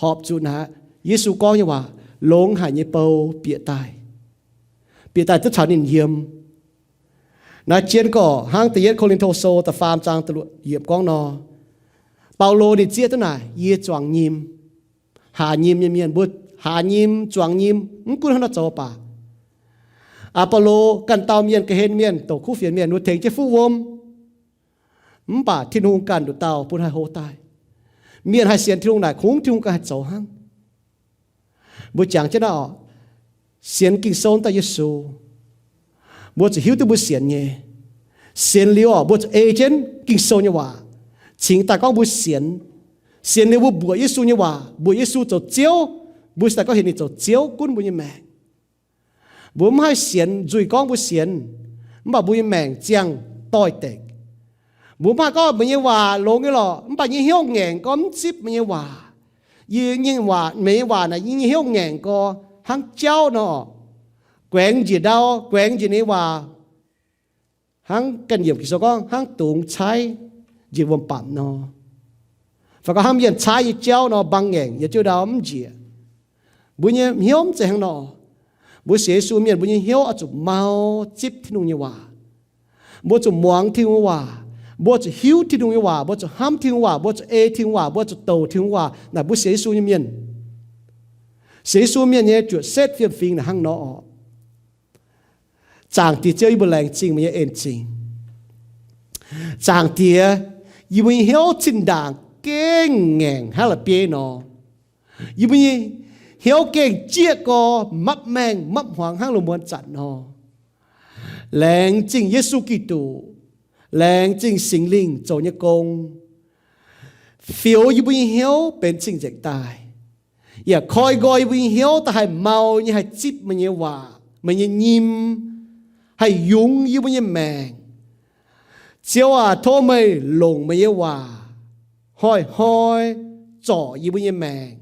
horpc zuqc naaic, Yesu gorngv nyei waac, longx haic nyei bou bieqc daaih. Bieqc daaih duqv caux ninh yiem. Naaiv jienv gorqv hnangv da'yietv Ko^lin^to Sou da'faam zaang da'luoqc yiemc gorngv nor, Baulo ninh zieqv duqv naaic, yie zuangx nyim. Haaz nyim nyei mienh, mbuo haaz nyim, zuangx nyim, mv gunv hnangv naaiv zoux baac, Aa^baulo ganh dauh mienh, ga'hlen mienh, douc kuv fienx mienh, ninh tengx jienv fuqv wuom. Mv baac Tin-Hungh ganh nduqc dauh bun haih hlo daaih. Mienh haih sienx Tin-Hungh naaic, kungx Tin-Hungh ganh haih zoux hnangv. Mbuo jangx jienv naaiv oc, sienx Ging-Sou daaih Yesu, mbuo zuqc hiuv duqv mbuo sienx nyei. Sienx liuz oc, mbuo zuqc ei jienv Ging-Sou nyei waac cingx daaih gorngv mbuo sienx. Sienx liuz mbuo mbuoqc Yesu nyei waac, mbuoqc Yesu zoux Ziouv, mbuo cingx daaih gorngv heuc ninh zoux Ziouv gunv mbuo nyei maengc. Mbuo mv haih sienx nzuih gorngv mbuo sienx, mv baac mbuo nyei maengc ziangh doix-dekc. Mbuo mv haih gorngv meih nyei waac longx nyei lorqc, mv baac nyei hnyouv ngaengc gorngv mv zipv meih nyei waac. Yie nyei waac, meih nyei waac naaic yie nyei hnyouv ngaengc gorx hnangv jauv nor, guaengx njiec ndau, guaengx njiec nyei waac, hnangv ganh yiemc Ging-Sou gorngv hnangv dungz caaiv njiec wuom-bamc nor, fai gorngv hnangv mienh caaiv nyei jauv nor, mbang ngaengc yietc jiuv ndau mv njiec. Mbuo nyei hnyouv mv zeiz hnangv nor. Mbuo sienx Yesu mienh, mbuo nyei hnyouv oix zuqc mau zipv Tin-Hungh nyei waac. Mbuo zuqc muangx Tin-Hungh nyei waac. Mbuo zuqc hiuv Tin-Hungh nyei waac. Mbuo zuqc hnamv Tin-Hungh waac. Mbuo zuqc ei Tin-Hungh waac. Mbuo zuqc douc Tin-Hungh waac. Naaic mbuo sienx Yesu nyei mienh. Sienx Yesu mienh nyei juoqc setv fiem-fingx naaic hnangv nor oc. Zaangc Diex Ziouv, yie mbuo laengz zingh meih nyei en-zingh. Zaangc Diex, yie mbuo nyei hnyouv zinh ndaangc gengh ngaengc hnangv la'bieiv nor. Yie mbuo nyei hnyouv gengh jieqv gorx, mapv maengh mapv hmuangx hnangv lungh muonz zanc nor. Laengz zingh Yesu Giduc, laengz zingh Singx Lingh zoux nyei gong, fioux yie mbuo nyei hnyouv benx cing-nzengc daaih, yaac koi nqoi yie mbuo nyei hnyouv daaih haih mau nyei haih zipv meih nyei waac, meih nyei nyim, haih yungz yie mbuo nyei maengc. Ziouv aac, tov meih longc meih nyei waac hnoi-hnoi zorc yie mbuo nyei maengc,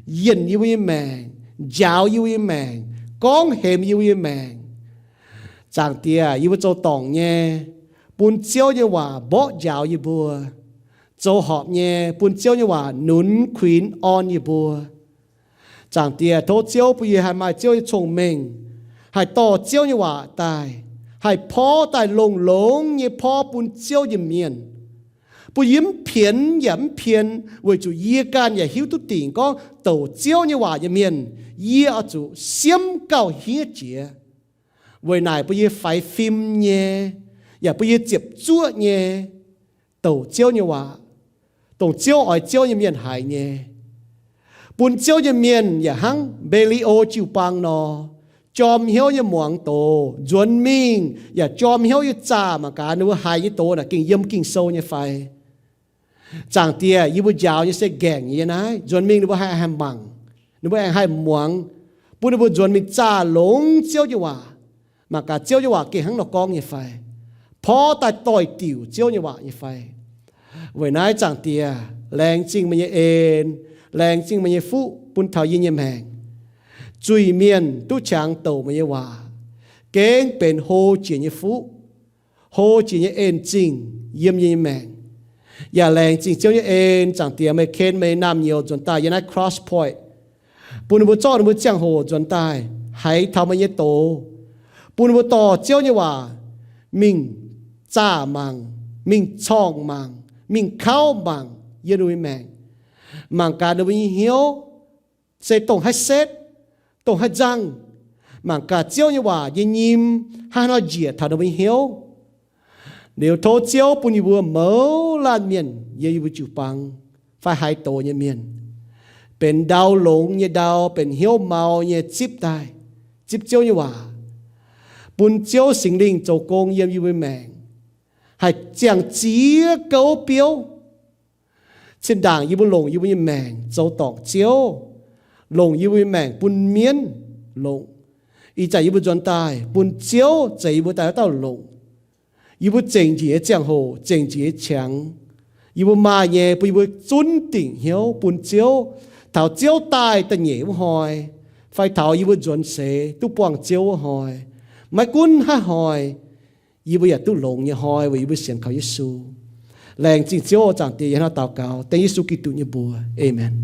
yienh yie mbuo nyei maengc, njaaux yie mbuo nyei maengc, gorngv hemx yie mbuo nyei maengc. Zaangc Diex, yie mbuo zoux dorngc nyei, bun Ziouv nyei waac mborqv njaaux yie mbuo. Zoux horpc nyei, bun Ziouv nyei waac nunz kuinx orn yie mbuo. Zaangc Diex, tov Ziouv bun yie haih maaih Ziouv nyei cong-mengh, haih dorh Ziouv nyei waac daaih, haih porv daaih longx-longx nyei porv bun Ziouv nyei mienh, bun yie mv pienx yaac mv pien, weic zuqc yie ganh yaac hiuv duqv dingc gorngv douc Ziouv nyei waac nyei mienh, yie oix zuqc siemv gauh hniev jiex. Weic naaic bun yie faix fim nyei, yaac bun yie ziepc zuoqv nyei douc Ziouv nyei waac, dongh Ziouv oix Ziouv nyei mienh haiz nyei. Bun Ziouv nyei mienh yaac hnangv Mbe^li^o jiu-baang nor, jorm hnyouv nyei muangx doz, nzuonx mingh yaac jorm hnyouv nyei zaah mangc gaax ninh mbuo haiz nyei doz naaic gengh yiem Ging-Sou nyei fai. Zaangc Diex, yie mbuo njaaux nyei se gaengh nyei naaiv, nzuonx mingh ninh mbuo haih, haih mangc, ninh mbuo aengx haih muangx, bun ninh mbuo nzuonx mingh zaah longx Ziouv nyei waac. Mangc gaax Ziouv nyei waac gengh hnangv nor gorngv nyei fai, porv daaih doix-diuc Ziouv nyei waac nyei fai. Weic naaiv Zaangc Diex, laengz zingh meih nyei en, laengz zingh meih nyei fuqv bun taux yie nyei maengc. Zuiz-mienh duqv qangx douc meih nyei waac, gengh benx hlo jiex nyei fuqv, hlo jiex nyei en-zingh yiem yie nyei maengc. Yaac laengz zingh Ziouv nyei en, Zaangc Diex, meih ken meih nyei naamh nyouz nzuonx daaih yiem naaiv Cross Point, bun ninh mbuo zorqv ninh mbuo ziangh hoc nzuonx daaih haiz taux meih nyei doz, bun ninh mbuo dorh Ziouv nyei waac mingh zaah mangc, mingh corngh mangc, mingh kauv mangc yiem ninh mbuo nyei maengc. Mangc gaax ninh mbuo nyei hnyouv se dongh haaix setv, dongh haaix nzangh. Mangc gaax Ziouv nyei waac nyei nyim hnangv haaix nor njiec taux ninh mbuo nyei hnyouv. Liuz tov Ziouv bun yie mbuo mouz laanh mienh yiem yie mbuo jiu-baang fai haaix doz nyei mienh, benx ndau longx nyei ndau, benx hnyouv mau nyei zipv daaih, zipv Ziouv nyei waac, bun Ziouv Singx Lingh zoux gong yiem yie mbuo maengc, haih ziangh ziex gouv biouv. Zinh ndaangc yie mbuo longc yie mbuo nyei maengc zoux dorngc Ziouv, longc yie mbuo nyei maengc bun mienv longc. Ih zanc yie mbuo nzuonx daaih bun Ziouv zeix yie mbuo daaih wuov dauh longc. Yie mbuo zengc njiec nyei ziangh hoc, zengc njiec nyei qangx, yie mbuo maaih nyei bun yie mbuo zunv dingc hnyouv bun Ziouv, taux Ziouv daaih da'nyeic wuov hnoi, fai taux yie mbuo nzuonx seix duqv buangh Ziouv wuov hnoi, maiv gunv haaix hnoi, yie mbuo yaac duqv longx nyei hnoi weic yie mbuo sienx kaux Yesu. Laengz zingh Ziouv, o Zaangc Diex, yie hnangv naaiv daux gaux dengv Yesu Giduc nyei mbuox. Aamen.